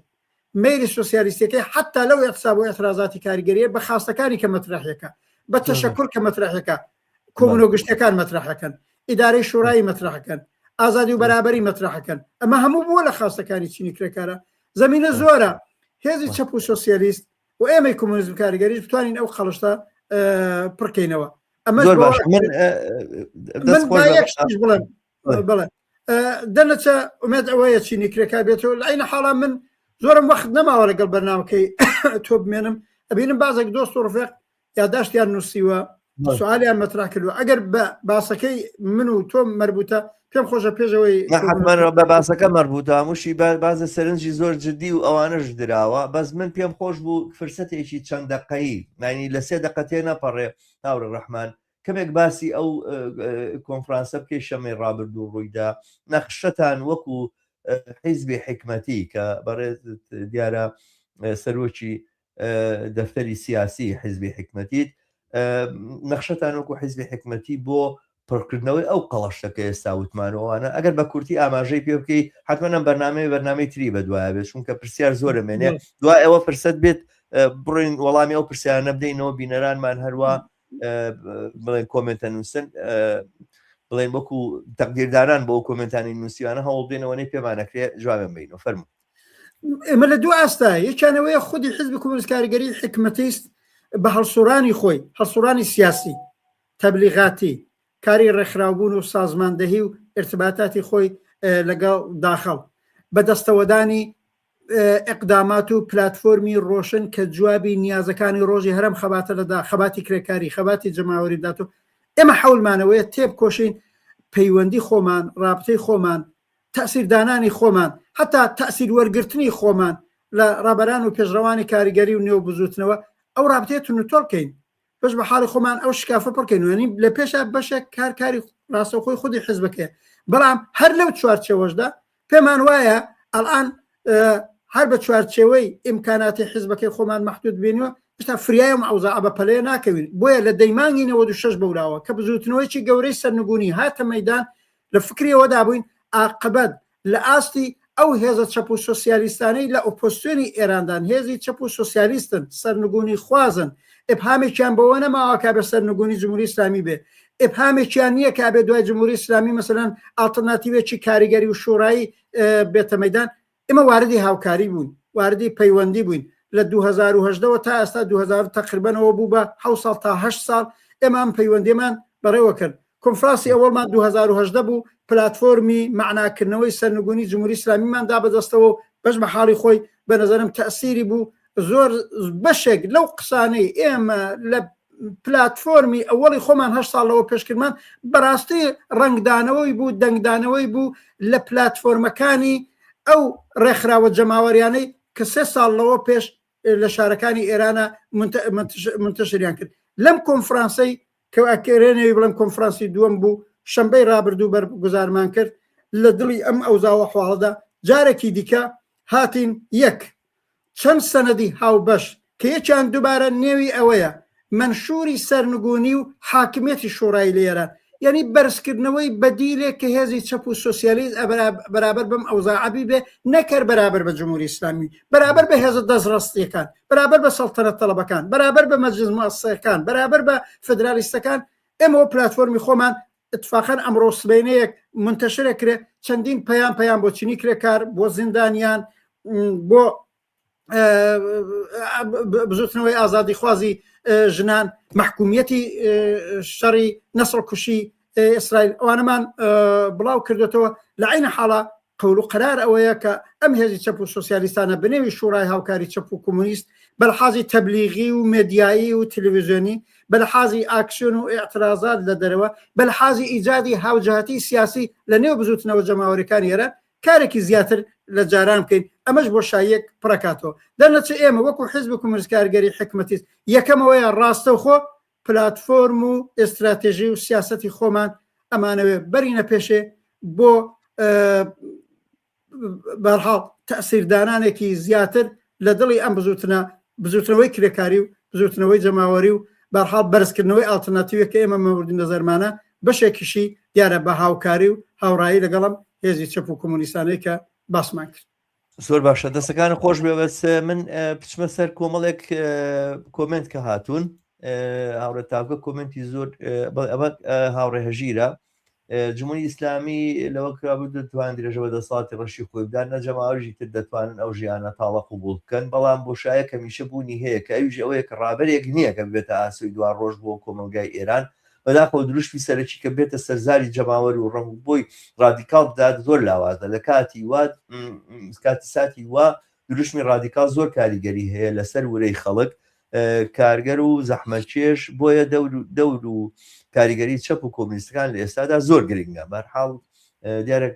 مەیلی سۆسیالیستیەکەی حتا لەو اعتصاب و اعتراضاتی کاریگەریە بە خاستەکانی کە مەترەحەکە بە تەشەکر کە مەترەحەکە کۆمونۆ گشتەکان مەترەحەکەن ئیدارەی شورایی مەترەحەکەن ئازادی و بەرابەری مەترەحەکەن ئەمە هەموو بووە لە خاستەکانی چینی کرێکارە زمینە زۆرە هێزی چەپ و سۆسیالیست و ئێمەی کۆمۆنیزم کاریگەریش بتوانین ئەو قەڵشتە پڕکەینەوە ئەمە زۆر باش من بڵێم بڵێ دەنەچە ئومێد ئەوەیە چینی کرێکار بێتەوە لە عینە حاڵا من زۆرم وەخت نەماوە لەگەڵ بەرنامەکەی تۆ بمێنم ئەبینم بازێک دۆست و ڕفێق یاداشتیان نووسیوە سوالیان مەترا کردووە ئەگەر بە باسەکەی من و تۆ مربوطە پێم خۆشە پێشەوەی بە باسەکە مربوطە هەمووشی بازە سەرنجی زۆر جددی و ئەوانەش دراوە بەس من پێم خۆش بوو فرسەتێکی چەند دقەیی مانی لە سێ دقە تێ نەپەڕێ هاوڕێ ڕەحمان کەمێک باسی ئەو کۆنفرانسە بکەی شەمەی ڕابردوو ڕوویدا نەخشەتان وەکو حیزبی حکمەتی کە بەڕێز دیارە سەرۆکی دەفتەری سیاسی حیزبی حکمەتیت نەخشەتان وەکو حیزبی حکمەتی بۆ پڕکردنەوەی ئەو قەڵەشتە کە ئێستا وتمان و ئەوانە ئەگەر بە کورتی ئاماژەی پێ بکەی حتمما ئەم بەرنامەیە بەرنامەی تری بەدوایە بێت چونکە پرسیار زۆرە مێنێ دوای ئەوە فرسەت بێت بڕین وەڵامی ئەو پرسیارانە بدەینەوە بینەرانمان هەروە بڵێن کۆمنتە نووسن بڵێن وەکو تەقدیردانان بۆ کۆمنتانی نووسیوانە هەوڵ دێنەوەنەی پێمانەکرێ جوابیان بینەوە فەرموو ئێمە لە دوو ئاستا یەکیانەوەیە خودی حزب کۆمۆنیست کاریگەری حکمەتیست بە هەڵسوڕانی خۆی هەڵسوڕانی سیاسی تەبلیغاتی کاری ڕێکخراوبوون و سازماندەهی و ئرتباتاتی خۆی لەگەڵ داخڵ بەدەستەوەدانی ئیقدامات و پلاتفۆرمی ڕۆشن کە جوابی نیازەکانی ڕۆژی هەرەم خەباتە لەدا خەباتی کرێکاری خەباتی جەماوەری بدات و ئێمە حەولمانەوەیە تێبکۆشین پەیوەندی خۆمان ڕابتەی خۆمان تەئسیر دانانی خۆمان هەتا تەئسیر وەرگرتنی خۆمان لە ڕابەران و پێشڕەوانی کاریگەری و نێو بزووتنەوە ئەو ڕابتەیە توندوتۆڵ بکەین بەش بە حاڵی خۆمان ئەو شکافە پڕکەین یعنی لە پێشا بەشێک کار کاری ڕاستەوخۆی خودی حزبەکەیە بەڵام هەر لەو چوارچێوەشدا پێمان وایە ئەلان هەر بە چوارچێوەی ئیمکاناتی حزبەکەی خۆمان محدود بینوە هێشتا فریای ئەم ئەوزاعە بە پەلەیە ناکەوین بۆیە لە دەیمانگی 96 بەولاوە کە بزوتنەوەیکی گەورەی سەرنگونی هاتە مەدان لە فکری ئەوەدا بووین ئاقبەت لە ئاستی ئەو هێزە چەپ و سۆسیالیستانەی لە ئۆپۆزسیۆنی ئێراندان، هێزی چەپ و سۆسیالیستن، سەرنگونی خوازن، ئیبهامێکیان بەوە نەماوە کە بە سەرنگونی جمهوری ئیسلامی بێ. ئبهامێکیان نییە کە ئەبێ دوای جمهوری ئیسلامی مەسەلەن ئاڵترناتیوێکی کاریگەری و شۆرایی بێتە مەدان ئێمە واردی هاوکاری بووین واردی پەیوەندی بووین لە 2010 ەوە تا ئێستا 2000 تقریبانەوە بوو بە 6 ساڵ تا 8 ساڵ ئێمە ئەم پەیوەندیمان بەڕێوە کرد کۆنفرانسی ئەوەڵمان 2018 بوو پلاتفۆرمی مەعناکردنەوەی سەرنگونی جمهوری ئیسلامیمان دا بەدەستەوە و بەش بە حاڵی خۆی بە نظرم تەسیری بوو زۆر بەشێک لەو قسانەی ئێمە لە پلاتفۆرمی ئەوەڵی خۆمان هە ساڵ لەوە پێشکردمان بەڕاستی ڕەنگدانەوەی بوو دەنگدانەوەی بوو لە پلاتفۆرمەکانی ئەو ڕێکخراوە جەماوەریانەی کە سێ ساڵ لەوە پێش لە شارەکانی ئێرانە منتەشریان کرد لەم کۆنفرانسەی کە ئەکرێنەوی بڵێم کۆنفرانسی دووەم بوو شەمبەی ڕابردوو بەرگوزارمان کرد لە دڵی ئەم ئەوزاوە حواڵدا جارێکی دیکە هاتین یەک چەند سەنەدی هاوبەش کە یەکیان دووبارە نێوی ئەوەیە مەنشووری سەرنگوونی و حاکمیەتی شوڕایی لە ئێران یانی بەرزکردنەوەی بەدیلێک کە هێزی چەپ و سۆسیالیست بەرابەر بەم ئەوزاعە بیبێ نەک هەر بەرابەر بە جمهوری ئیسلامی بەرابەر بە هێزە دەستڕاستییەکان بەرابەر بە سەڵتەنەت تەڵەبەکان بەرابەر بە مەجلس موئەسسەکان بەرابەر بە فدرالیستەکان ئێمەوە پلاتفۆرمی خۆمان اتفاقا ئەمڕۆ سبەینەیەک منتەشرە کرێ چەندین پەیام پەیام بۆ چینی کرێکار بۆ زیندانیان بۆ بزوتنەوەی ئازادیخوازی ژنان محکومیەتی شەڕی نەسڵ کوشی ئیسرائیل ئەوانەمان بڵاو کردوێتەوە لە عینە حاڵە قەول و قەرار ئەوەیە کە ئەم هێزی چەپ و سۆسیالیستانە بەنێوی شوڕای هاوکاری چەپ و کۆمۆنیست بە لەحازی تەبلیغی و مێدیایی و تلویزیۆنی، بە لەحازی ئاکسیۆن و ئیعترازات لە دەرەوە، بە لەحازی ئیجادی هاوجەهەتی سیاسی لە نێو بزووتنەوە جەماوەریەکانی ئێران کارێکی زیاتر لە جاران بکەین، ئەمەش بۆشاییەک پڕەکاتەوە. دەرنەچێ ئێمە وەکوو حیزب کۆمۆنیست کارگەری حیکمەتیست یەکەم ئەوەیە ڕاستەوخۆ پلاتفۆرم و ئێستراتێژی و سیاسەتی خۆمان ئەمانەوێ بەرینە پێشێ بۆ بەرحاڵ تەسیردانانێکی زیاتر لە دڵی ئەم بزوتنە بزوتنەوەی کرێکاری و بزوتنەوەی جەماوەری و بەرحاڵ بەرزکردنەوەی ئاڵترناتیوێک کە ئێمە مەوردی نەزەرمانە بەشێکیشی دیارە بە هاوکاری و هاوڕایی لەگەڵم هێزی چەپ و کۆمۆنیستانەی کە باسمان کرد. زۆر باشە دەستەکان خۆش بێ بەس من بچمە سەر کۆمەڵێک کۆمنت کە هاتوون هاوڕێ تاکە کۆمنتی زۆر ئەمە هاوڕێ هەژیرە جمهوری ئیسلامی لەوە کرابوو دەتوان درێژە بە دەسەڵاتی ڕەشی خۆی بدات نە جەماوەریشی تر دەتوانن ئەو ژیانە تاڵە قبوڵ بکەن بەڵام بۆشایەک هەمیشە بوونی هەیە کە ئەویش ئەوەیە کە ڕابەرێک نییە کە ببێتە ئاسۆی دوا ڕۆژ بۆ کۆمەڵگای ئێران بەداخەوە دروشمی سەرەکی کە بێتە سەرزاری جەماوەر و ڕەنگ بۆی ڕادیکاڵ بدات زۆر لاوازە لە کاتی وا کاتی ساتی وا دروشمی ڕادیکاڵ زۆر کاریگەری هەیە لەسەر ورەی خەڵک کارگەر و زەحمەتکێش بۆیە دەور و کاریگەری چەپ و کۆمونیستەکان لە ئێستادا زۆر گرنگە بەرحاڵ دیارە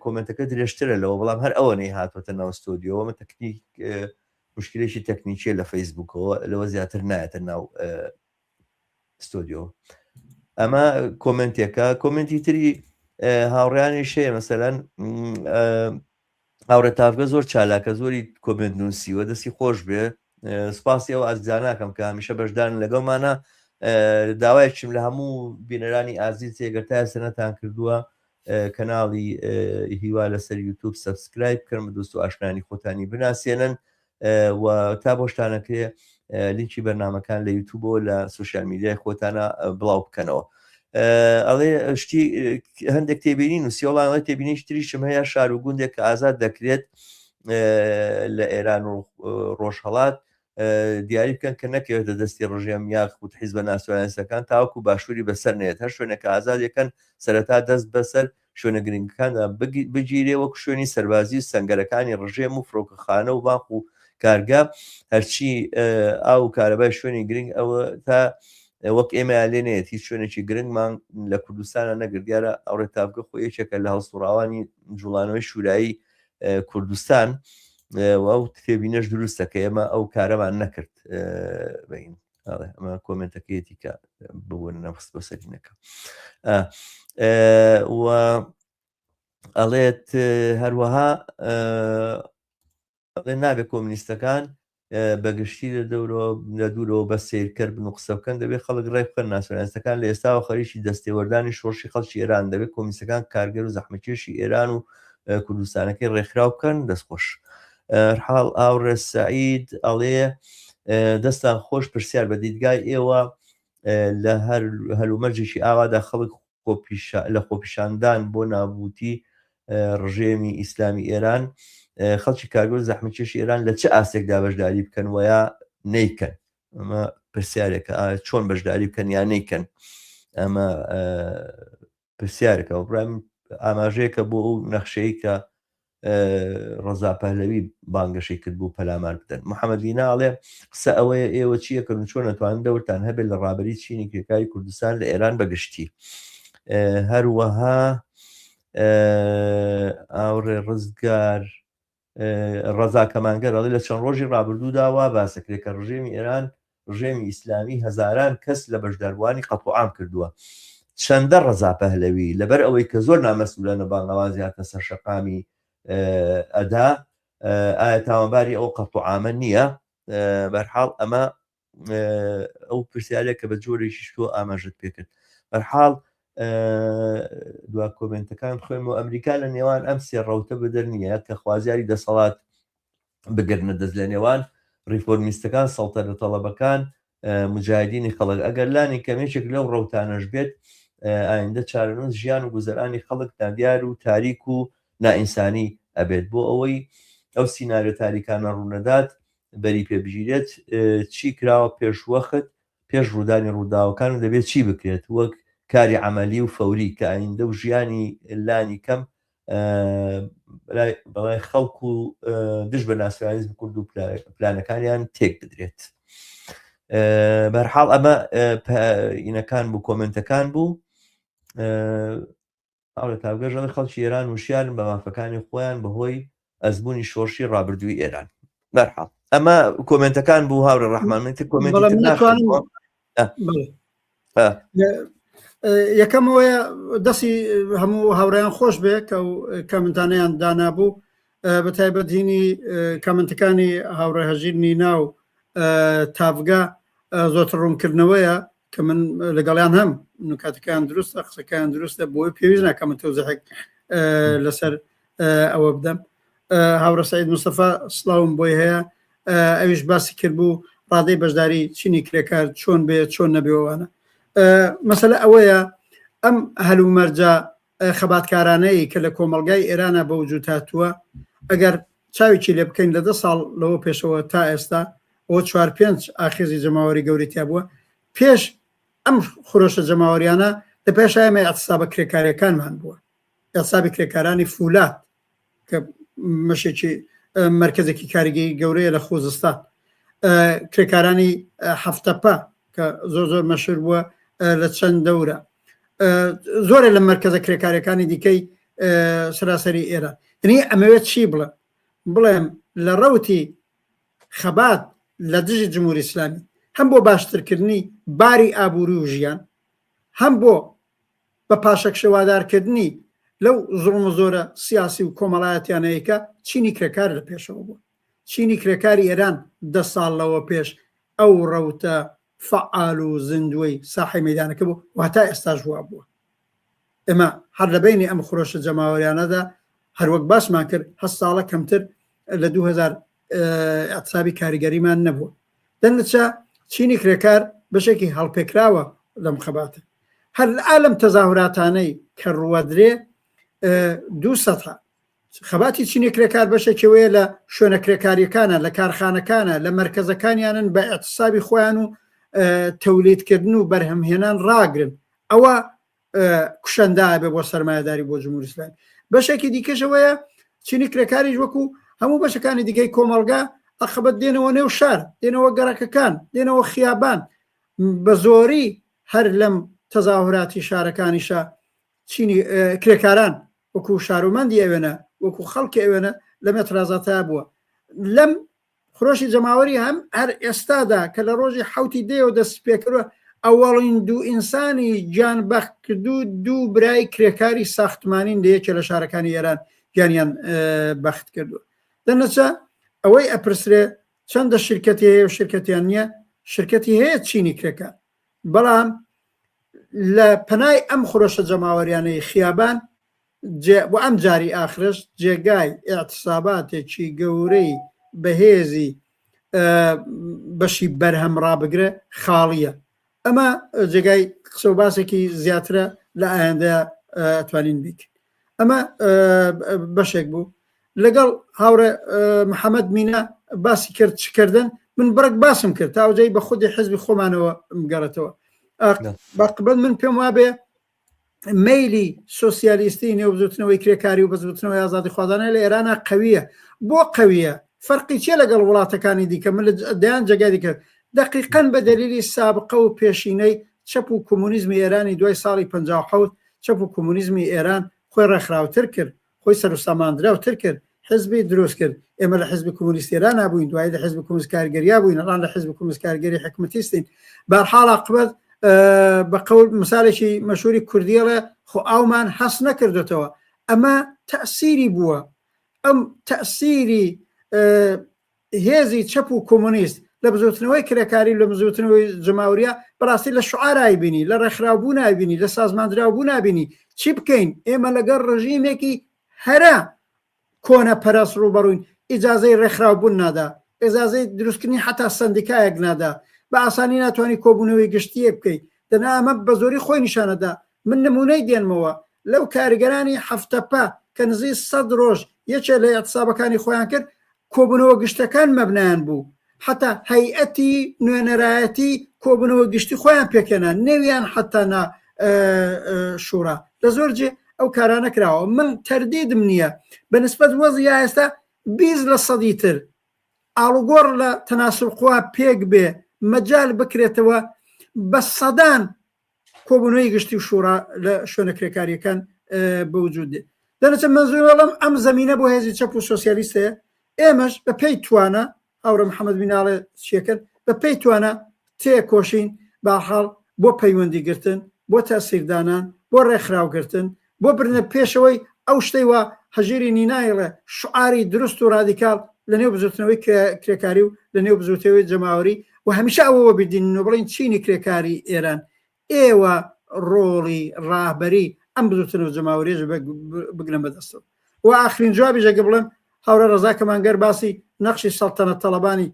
کۆمنتەکە درێژترە لەوە بەڵام هەر ئەوە نەی هاتوەتە ناو ستۆدیۆوە من تەکنیک مشکلێکی تەکنیکیە لە فەیسبوکەوە لەوە زیاتر نایەتە ناو ستۆدیۆ ئەمە کۆمنتێکە کۆمنتی تری هاوڕیانی شەیە مەسەلەن هاوڕێ تاڤگە زۆر چالاکە زۆری کۆمێنت نووسیوە دەستی خۆش بێ سپاسی ئەو ئازیزاناکەم کە هەمیشە بەشدارن لەگەڵمانە داوایەکیم لە هەموو بینەرانی ئازیز ئەگەر تا ئێستا نەتان کردووە کەناڵی هیوا لەسەر یوتوب subscribe بکەن بە دۆست و ئاشنانی خۆتانی بناسێنن و تا بۆشتانەکرێ لینکی بەرنمەکان لە یوتوبەوە لە social media ی خۆتانە بڵاو بکەنەوە ئەڵێ شتی هەندێک تێبینی نووسیۆڵان ئەڵێ تێبینیش تریشم هەیە شار و گوندێک کە ئازاد دەکرێت لە ئێران و ڕۆژهڵات دیاری بکەن کە نەکەوێتە دەستی ڕژێم یاخود حیزبە ناسیۆنالیستەکان تاوەکو باشووری بەسەر نێت هەر شوێنێک ئازاد یەکەن سەرەتا دەست بەسەر شوێنە گرنگەکاندا بگیرێ وەک شوێنی سەربازی و سەنگەرەکانی ڕژێم و فڕۆکەخانە و بانق و کارگە هەرچی ئاو و کارەبای شوێنی گرنگ ئەوە تا وەک ئێمەیان لێ نێت هیچ شوێنێکی گرنگمان لە کوردستانە نەگرت دیارە ئەوڕێ تاڤگە خۆ یەکێکە لە هەڵسوڕاوانی جوڵانەوەی شورایی کوردستان و ئەو تێبینەش دروستە کە ئێمە ئەو کارەمان نەکرد بین ئەڵێ ئەمە کۆمنتەکەیەتی کە ببوون نەخست بۆ سەرینەکە و ئەڵێت هەروەها ئەڵێ نابێت کۆمنیستەکان بەگشتی لە دەورەوە لە دوورەوە بە سیرکەر بن و قسە بکەن دەبێت خەڵک ڕێ بکەن ناسیۆنالیستەکان لە ئێستاوە خەریکی دەستێوەردانی شۆڕشی خەڵکی ئێران دەبێت کۆمیستەکان کارگەر و زەحمەتکێشی ئێران و کوردستانەکەی ڕێکخراو بکەن دەستخۆش حاڵ هاوڕێ سعید ئەڵێ دەستان خۆش پرسیار بە دیدگای ئێوە. لە هەر هەلومەرجێکی ئاوادا خەڵک لە خۆپیشاندان بۆ نابوتی ڕژێمی ئیسلامی ئێران خەڵکی کارگەر زەحمەتکێشی ئێران لە چ ئاستێکدا بەشداری بکەن و یا نەیکەن ئەمە پرسیارێکە چۆن بەشداری بکەن یا نەیکەن ئەمە پرسیارێکە برایم ئاماژەیەکە بۆ ئەو نەخشەی کە ڕەزا پەهلەوی بانگەشەی کرد بوو پەلامار بدەن. محەمەد لینا ئەڵێ، قسە ئەوەیە ئێوە چی ئەکەن و چۆن ئەتوانن دەورتان هەبێت لە ڕابەری چینی کرێکاری کوردستان لە ئێران بە گشتی. هەروەها ئاوڕێ ڕزگار ڕەزا کەمانگەر ئەڵێ لە چەند ڕۆژی ڕابردوودا وا باسەکرێت کە ڕژێمی ئێران ڕژێمی ئیسلامی هەزاران کەس لە بەشداربووانی قەتڵوعام کردووە. چەندە ڕەزا پەهلەوی لەبەر ئەوەی کە زۆر نامەسئولانە بانگەوازی هاتنە سەر شەقامی ئەدا، ئایا تاوانباری ئەو قەتڵوعامە نییە؟ بەرحاڵ ئەمە ئەو پرسیارێک کە بە جۆرێکیش تۆ ئاماژەت پێکرد. بەرحاڵ دوا کۆمێنتەکان بخوێنمەوە ئەمریکا لە نێوان ئەم سێ ڕەوتە بەدەر نییە کە خوازیاری دەسەڵات بگرنە دەست لە نێوان ڕیفۆرمیستەکان، سەڵتەنە تەڵەبەکان، موجاهیدینی خەڵک. ئەگەر لانی کەم یەکێک لەو ڕەوتانەش بێت، ئایندە چارەنووس ژیان و گوزەرانی خەڵک نادیار و تاریک و نائینسانی ئەبێت. بۆ ئەوەی ئەو سیناریۆ تاریکانە ڕوونەدات، بەری پێ بگیرێت، چی کراوە پێشوەخت پێش ڕوودانی ڕووداوەکان و دەبێت چی بکرێت وەک کاری عەمەلی و فەوری کە ئایندە و ژیانی لانی کەم بەڵای خەڵک و دژ بە ناسیۆنالیزم کورد و پلانەکانیان تێک بدرێت. بەرحاڵ ئەمە ئینەکان بوو کۆمنتەکان بوو هاوڕێ تاڤگەش ئەڵێ خەڵکی ئێران وشیارن بە مافەکانی خۆیان بەهۆی ئەزموونی شۆڕشی ڕابردووی ئێران. بەرحاڵ ئەمە کۆمێنتەکان بوو هاوڕێ ڕەحمان من تر کۆمێنتی بەڵام تر ناتوانم ناخوێنمەوە. ئە. بەڵێ. ئە. یەکەم ئەوەیە دەستی هەموو هاوڕێیان خۆش بێ کە ئەو کامنتانەیان دانابوو بە تایبەت هینی کامنتەکانی هاوڕێ هەژیر نینا و تاڤگە زۆرتر ڕوونکردنەوەیە کە من لەگەڵیان هەم نکاتەکەیان دروستە قسەکەیان دروستە بۆی پێویست ناکە من تەوزیحێک لەسەر ئەوە بدەم هاوڕێ سعید مستەفا سڵاوم بۆی هەیە ئەویش باسی کرد بوو ڕادەی بەشداری چینی کرێکار چۆن بێ چۆن نەبێوانە مەسەلە ئەوەیە ئەم هەلومەرجە خەباتکارانەی کە لە کۆمەڵگای ئێرانە بە وجود هاتووە ئەگەر چاوێکی لێ بکەین لە دە ساڵ لەوە پێشەوە تا ئێستا ئەوە چوار پێنج ئاخێزی جەماوەری گەورەی تیا بووە پێش ئەم خرۆشە جەماوەریانە لە پێش ئێمە ئیعتسابە کرێکاریەکانمان بووە ئیعتسابی کرێکارانی فولاد کە مەشێکی مەرکەزێکی کاریگەری گەورەیە لە خوزستان کرێکارانی هەفتەپە کە زۆر زۆر مەشهور بووە لە چەند دەورە زۆرە لە مەرکەزە کرێکاریەکانی دیکەی سەراسەری ئێران یعنی ئەمەوێت چی بڵێم بڵێم لە ڕەوتی خەبات لە دژی جمهوری ئیسلامی هەم بۆ باشترکردنی باری ئابووری و ژیان هەم بۆ بە پاشەکشەوادارکردنی لەو زوڵم و زۆرە سیاسی و کۆمەڵایەتیانەیە کە چینی کرێکار لە پێشەوە بووە چینی کرێکاری ئێران دە ساڵ لەوە پێش ئەو ڕەوتە فەعال و زیندووەی ساحەی مەیدانەکە بوو و هەتا ئێستاش وا بووە. ئێمە هەر لە بەینی ئەم خرۆشە جەماوەریانەدا هەروەک باسمان کرد هەشت ساڵە کەمتر لە 2000 ئیعتسابی کاریگەریمان نەبووە. دەرنەچە چینی کرێکار بەشێکی هەڵپێکراوە لەم خەباتە. هەر لە لەم تەزاهوراتانەی کە ڕووەدرێ دوو سەتحە خەباتی چینی کرێکار بەشێکەوەیە لە شوێنە کرێکاریەکانە لە کارخانەکانە لە مەرکەزەکانیانن بە ئیعتسابی خۆیان و تەولیدکردن و بەرهەمهێنان ڕاگرن ئەوە کوشەندا بێ بۆ سەرمایەداری بۆ جمهوری ئیسلامی بەشێکی دیکەشەوەیە چینی کرێکاریش وەکو هەموو بەشەکانی دیکەی کۆمەڵگا ئەخەبەت دێنەوە نێو شار دێنەوە گەڕەکەکان دێنەوە خیابان بە زۆری هەر لەم تەزاهوراتی شارەکانیشە چینی کرێکاران وەکو شارومەندی ئەوێنە وەکو خەڵکی ئەوێنە لەم اعترازاتە بووە لەم خرۆشی جەماوەری هەم هەر ئێستادا کە لە ڕۆژی حوتی دەیەوە دەست پێکردوە ئەوەڵین دوو ئینسانی گیان بەختکردو دوو برای کرێکاری ساختمانین لە یەکێ لە شارەکانی ئێران گیانیان بەخت کردووە دەنەچە ئەوەی ئەپرسرێ چەندە شرکەتی هەیە و شرکەتیان نییە شرکەتی هەیە چینی کرێکار بەڵام لە پەنای ئەم خرۆشە جەماوەریانەی خیابان بۆ ئەم جاری ئاخرش جێگای ئیعتساباتێکی گەورەی بەهێزی بەشی بەرهەم ڕابگرە خاڵیە. ئەمە جێگای قسە و باسێکی زیاترە لە ئایندە توانین بیک ئەمە بەشێک بوو لەگەڵ هاوڕێ محەممەد مینا باسی کرد چکردن من بڕک باسم کرد تاوجەی بە خودی حزبی خۆمانەوە بگەڕێتەوە باقبەت من پێم وابێ مەیلی سۆسیالیستی نێو بزوتنەوەی کرێکاری و بزوتنەوەی ئازادیخوازانە لە ئێرانە قویە بۆ قویە فەرقی چیە لەگەڵ وڵاتەکانی دیکە من لە دەیان جێگای دیکە دەقیقەن بە دەلیلی سابقە و پێشینەی چەپ و کۆمۆنیزمی ئێرانی دوای ساڵی 57 چەپ و کۆمۆنیزمی ئێران خۆی ڕێکخراوتر کرد خۆی سەروساماندراوتر کرد، حزبی دروست کرد، ئێمە لە حزبی کۆمۆنیست ئێرانا بووین، دوایی لە حزبی کۆمۆنیست کارگەریا بووین، ئەڵان لە حزبی کۆمۆنیست کارگەری حکومەتیستین. بەهەرحاڵ عاقبەت بە قەول مثالێکی مەشهوری کوردی ئەڵێ خۆ ئاومان هەست نەکردۆتەوە. ئەمە تەئسیری بووە. ئەم تەئسیری هێزی چەپ و کۆمۆنیست لە بزووتنەوەی کرێکاری و لە بزووتنەوەی جەماوریە بەڕاستی لە شعارای بینی لە ڕێکخراوبوونای بینی لە سازماندراوبوونا بینی چی بکەین ئێمە لەگەڵ ڕژیمێکی هەرە کۆنە پەرست ڕووبەڕووین ئیجازەی ڕێکخراوبوون نادا ئێزازەی دروستکردنی حتا سندیکایەک نادا بە ئاسانی ناتوانانی کۆبوونەوەی گشتیەک بکەیت دەنا ئەمە بە زۆری خۆی نیشانەدا من نمونەی دێنمەوە لەو کارگەرانی هەفتەپە کە نزیک سەد ڕۆژ یەکێ لە ئیعتسابەکانی خۆیان کرد کۆبوونەوە گشتەکان مەبنایان بوو حتا هەیئەتی نوێنەرایەتی کۆبوونەوە گشتی خۆیان پێکهێنا نێویان حتا نا شورا لە زۆر جێ ئەو کارانە کراوە من تەردیدم نییە بە نسبەت وەزی یا ئێستا بیست لە سەدی تر ئاڵوگۆڕ لە تەناسب قوا پێک بێ مەجال بکرێتەوە بە سەدان کۆبوونەوەی گشتی و شورا لە شوێنە کرێکاریەکان بەوجود دێ دەنەچە منزوڵم ئەم زمینە بۆ هێزی چەپ و سۆسیالیست هەیە ئێمەش بە پێی توانە هاوڕێ محەممەد بیناڵێ چیەکەن بە پێی توانە تێکۆشین باحاڵ بۆ پەیوەندی گرتن بۆ تەسیردانان بۆ ڕێکخراوگرتن بۆ بردنە پێشەوەی ئەو شتەی وا هەژیری نینایڵێ شعاری دروست و رادیکاڵ لە نێو بزوتنەوەی کرێکاری و لە نێو بزوتەوەی جەماوەری و هەمیشە ئەوە وەبیردینن و بڵین چینی کرێکاری ئێران ئێوە ڕۆڵی ڕاهبەری ئەم بزوتنەوە جەماوەریەش بگرن بەدەستەوە و ئاخرین جوابیش ئەگە بڵێم هاوڕێ ڕەزا کەمانگەر باسی نەخشی سەڵتەنەت تەڵەبانی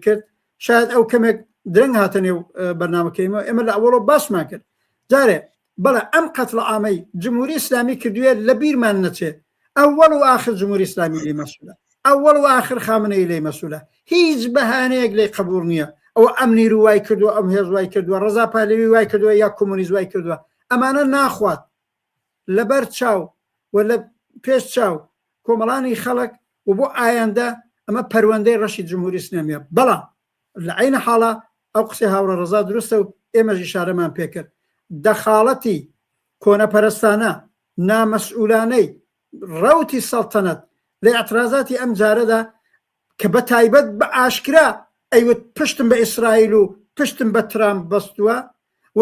کرد شاید ئەو کەمێک درەنگ هاتە نێو بەرنامەکەیمەوە ئێمە لە ئەوەڵەوە باسمان کرد جارێ بەڵێ ئەم قەتڵ عامەی جمهوری ئیسلامی کردوێ لە بیرمان نەچێ ئەوەڵ و ئاخر جمهوری ئیسلامی لێی مەسئولە ئەوەڵ و ئاخر خامنەیی لێی مەسئولە هیچ بەهانەیەک لێی قبوڵ نییە ئەوە ئەم نیرو وای کردووە ئەم هێز وای کردووە ڕەزا پالەوی وای کردووە یا کۆمۆنیست وای کردووە ئەمانە ناخوات لەبەر چاو و لە پێش چاو کۆمەڵانی خەڵک و بۆ ئایەندە ئەمە پەروەندەی ڕەشی جمهوری ئیسلامیە بەڵام لە عەینە حاڵا ئەو قسەی هاوڕێ ڕەزا دروستە و ئێمەش ئیشارەمان پێکرد دەخاڵەتی کۆنەپەرستانە نامەسئولانەی ڕەوتی سەڵتەنەت لە ئیعترازاتی ئەم جارەدا کە بە تایبەت بە ئاشکرا ئەیوت پشتم بە ئیسرائیل و پشتم بە ترامپ بەستووە و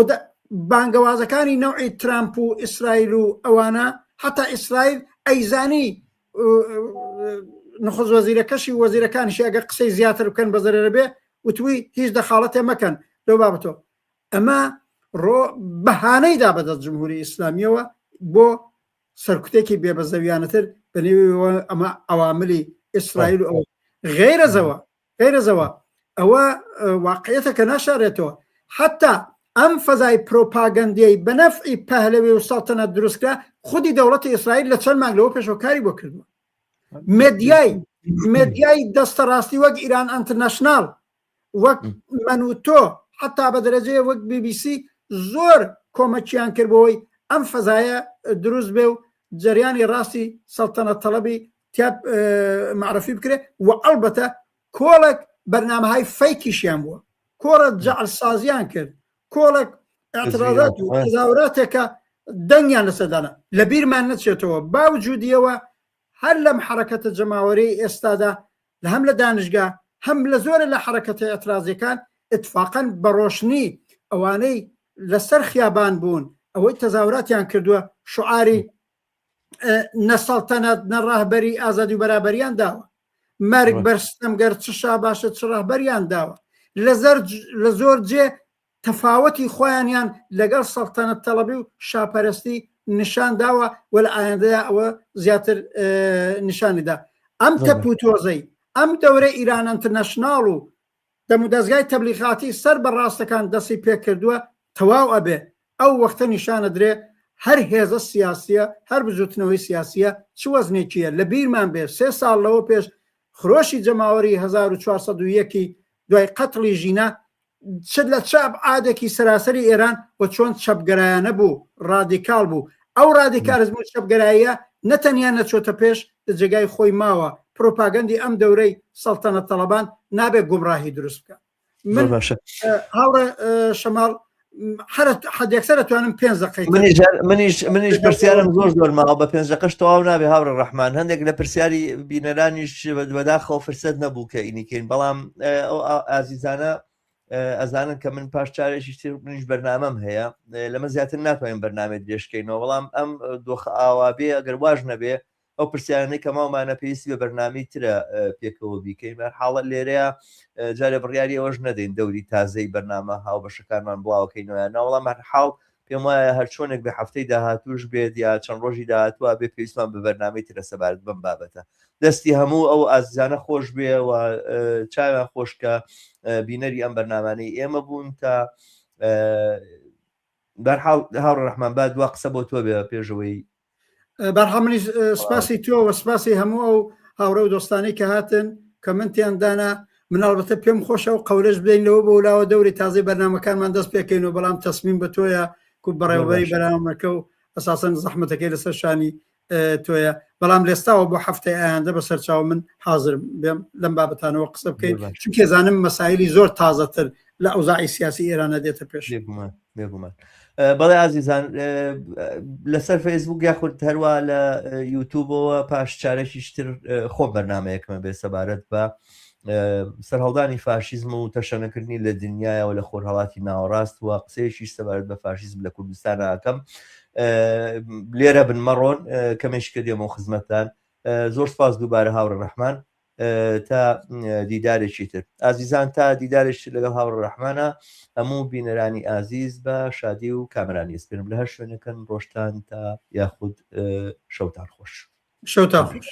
بانگەوازەکانی نەوعی ترامپ و ئیسرائیل و ئەوانە حتا ئیسرائیل ئەیزانی نخۆز وەزیرەکەشی وەزیرەکانیشی ئەگەر قسەی زیاتر بکەن بە زەرەرە بێ وتوی هیچ دەخاڵەتێ مەکەن لەو بابەتەوە ئەمە ڕۆ بەهانەی دا بەدەست جمهوری ئیسلامیەوە بۆ سەرکوتێکی بێبەزەویانەتر بە نێویەوە ئەمە عەواملی ئیسرائیل و ئەوە غەیرەزەوە غەیرەزەوە ئەوە واقعیەتە کە ناشارێتەوە حتا ئەم فەزای پرۆپاگەندیەی بە نەفعی پەهلەوی و سەڵتەنەت دروستکرا خودی دەوڵەتی ئیسرائیل لە چەند مانگ لەوە پێشەوە کاری بۆ کردووە مێدیای مێدیای دەستە ڕاستی وەک ئیران ئەنترناشناڵ وەک من و تۆ حتا بە دەرەجەیە وەک بیبیسی زۆر کۆمەکیان کرد بۆی ئەم فەزایە دروست بێ و جەریانی ڕاستی سەڵتەنەت تەڵەبی تیا معرفی بکرێ و ئەڵبەتە کۆڵێک بەرنامەهای فەیکیشیان بووە کۆڕە جەعل سازیان کرد کۆڵێک اعتراضات و تەزاوراتێکە دەنگیان لەسەردانە لە بیرمان نەچێتەوە باوجودیەوە هەر لەم حرەکەتە جەماوەری ئێستادا لە هەم لە دانشگا هەم لە زۆرە لە حەرەکەتە ئیعترازیەکان ئیتفاقەن بە ڕۆشنی ئەوانەی لەسەر خیابان بوون ئەوەی تەزاوراتیان کردووە شعاری نە سەڵتەنەت نە ڕەهبەری ئازادی و بەرابەریان داوە مەرگ بەر ستەمگەر چ شا باشە چ ڕەهبەریان داوە لە زەر لە زۆر جێ تەفاوەتی خۆیانیان لەگەڵ سەڵتەنەت تەڵەبی و شاپەرستی نیشان داوە و لە ئایندەدا ئەوە زیاتر نیشانی دا. ئەم تەپ و تۆزەی ئەم دەورە ئیران ئەنترناشناڵ و دەمودەزگای تەبلیغاتی سەر بە ڕاستەکان دەستی پێکردووە تەواو ئەبێ ئەو وەختە نیشان ئەدرێ هەر هێزە سیاسیە هەر بزوتنەوەی سیاسیە چ وەزنێکیە لە بیرمان بێ سێ ساڵ لەوە پێش خرۆشی جەماوەری 1401 ی دوای قەتڵی ژینا چ لە چ ئەبعادێکی سەراسەری ئێران و چۆن چەپگەرایانە بوو ڕادیکاڵ بوو ئەو ڕادیکالیزم و چەپگەراییە نە تەنیا نەچۆتە پێش لە جێگای خۆی ماوە پروپاگەندی ئەم دەورەی سەڵتەنەت تەڵەبان نابێ گومڕاهی دروست بکات من باشە هاوڕێ شەماڵ حەدێکسەر توانم پێ دقەی منیش منیش پرسیارم زۆر زۆر ماوە بە پێنج دقەش تەواو نابێ هاوڕێ ڕەحمان هەندێک لە پرسیاری بینەرانیش بەداخەوە فرسەت نەبوو کە ئینیکەین بەڵام ئەو ئازیزانە ئەزانن کە من پاش چارێکی تر منیش بەرنامەم هەیە لەمە زیاتر ناتوانین بەرنامەی درێژکەینەوە بەڵام ئەم دۆخە ئاوا بێ ئەگەر واش نەبێ ئەو پرسیارانەی کە ماومانە پێویستی بە بەرنامەی ترە پێکەوە بیکەین بەر حاڵە لێرەیە جارێ بڕیاری ئەوەش نەدەین دەوری تازەی بەرنامە هاوبەشەکانمان بڵاوکەینەوە یان نا بەڵام هەر حاڵ پێم وایە هەر چۆنێک بێ هەفتەی داهاتووش بێت یا چەند ڕۆژی داهاتووە بێ پێویستمان بە بەرنامەی ترە سەبارەت بەم بابەتە دەستی هەموو ئەو ئازیزانە خۆش بێ و چاویان خۆش کە بینەری ئەم بەرنامانەی ئێمە بوون تا بەرحاڵ هاوڕێ ڕەحمان با دوا قسە بۆ تۆ بێ پێشەوەی بەرحاڵ منیش سپاسی تۆ و سپاسی هەموو ئەو هاوڕێ و دۆستانەی کە هاتن کەمنتیان دانا من ئەڵبەتە پێم خۆشە و قەولەش بدەین لەوە بۆ لاوە دەوری تازەی بەرنامەکانمان دەست پێکەین و بەڵام تەسمیم بە تۆیە کو بەڕێوەبەری بەرنامەکە و ئەساسەن زەحمەتەکەی لەسەر شانی تۆیە بەڵام لێستاوە بۆ هەفتەی ئایندە بە سەرچاو من حاضرم بێم لەم بابەتانەوە قسە بکەین چونکە زانم مەسایلی زۆر تازەتر لە ئەوزاعی سیاسی ئێرانە دێتە پێش. بێگومان بەڵێ ئازیزان لەسەر فەیسبوک یاخود هەروە لە یوتوبەوە پاش چارەکیشتر خۆم بەرنمەیەکمە بێ سەبارەت بە سەرهەڵدانی فاشیزم و تەشەنەکردنی لە دنیاەوە لە خۆرهڵاتی ناوەڕاست و قسەیەکی سەبارەت بە فاشیزم لە کوردستان ئەکەم لێرە بن مەڕۆن کەمێشکە دێمەوە خزمەتتان زۆر سپاس دووبارە هاوڕێ ڕەحمان تا دیدارێکی تر ئازیزان تا دیدارێکی تر لەگەڵ هاوڕێ ڕەحمانە هەموو بینەرانی ئازیز بە شادی و کامەرانی ئەسپێرم لە هەر شوێنەکەن ڕۆژتان تا یاخود شەوتان خۆش شەوتان خۆش.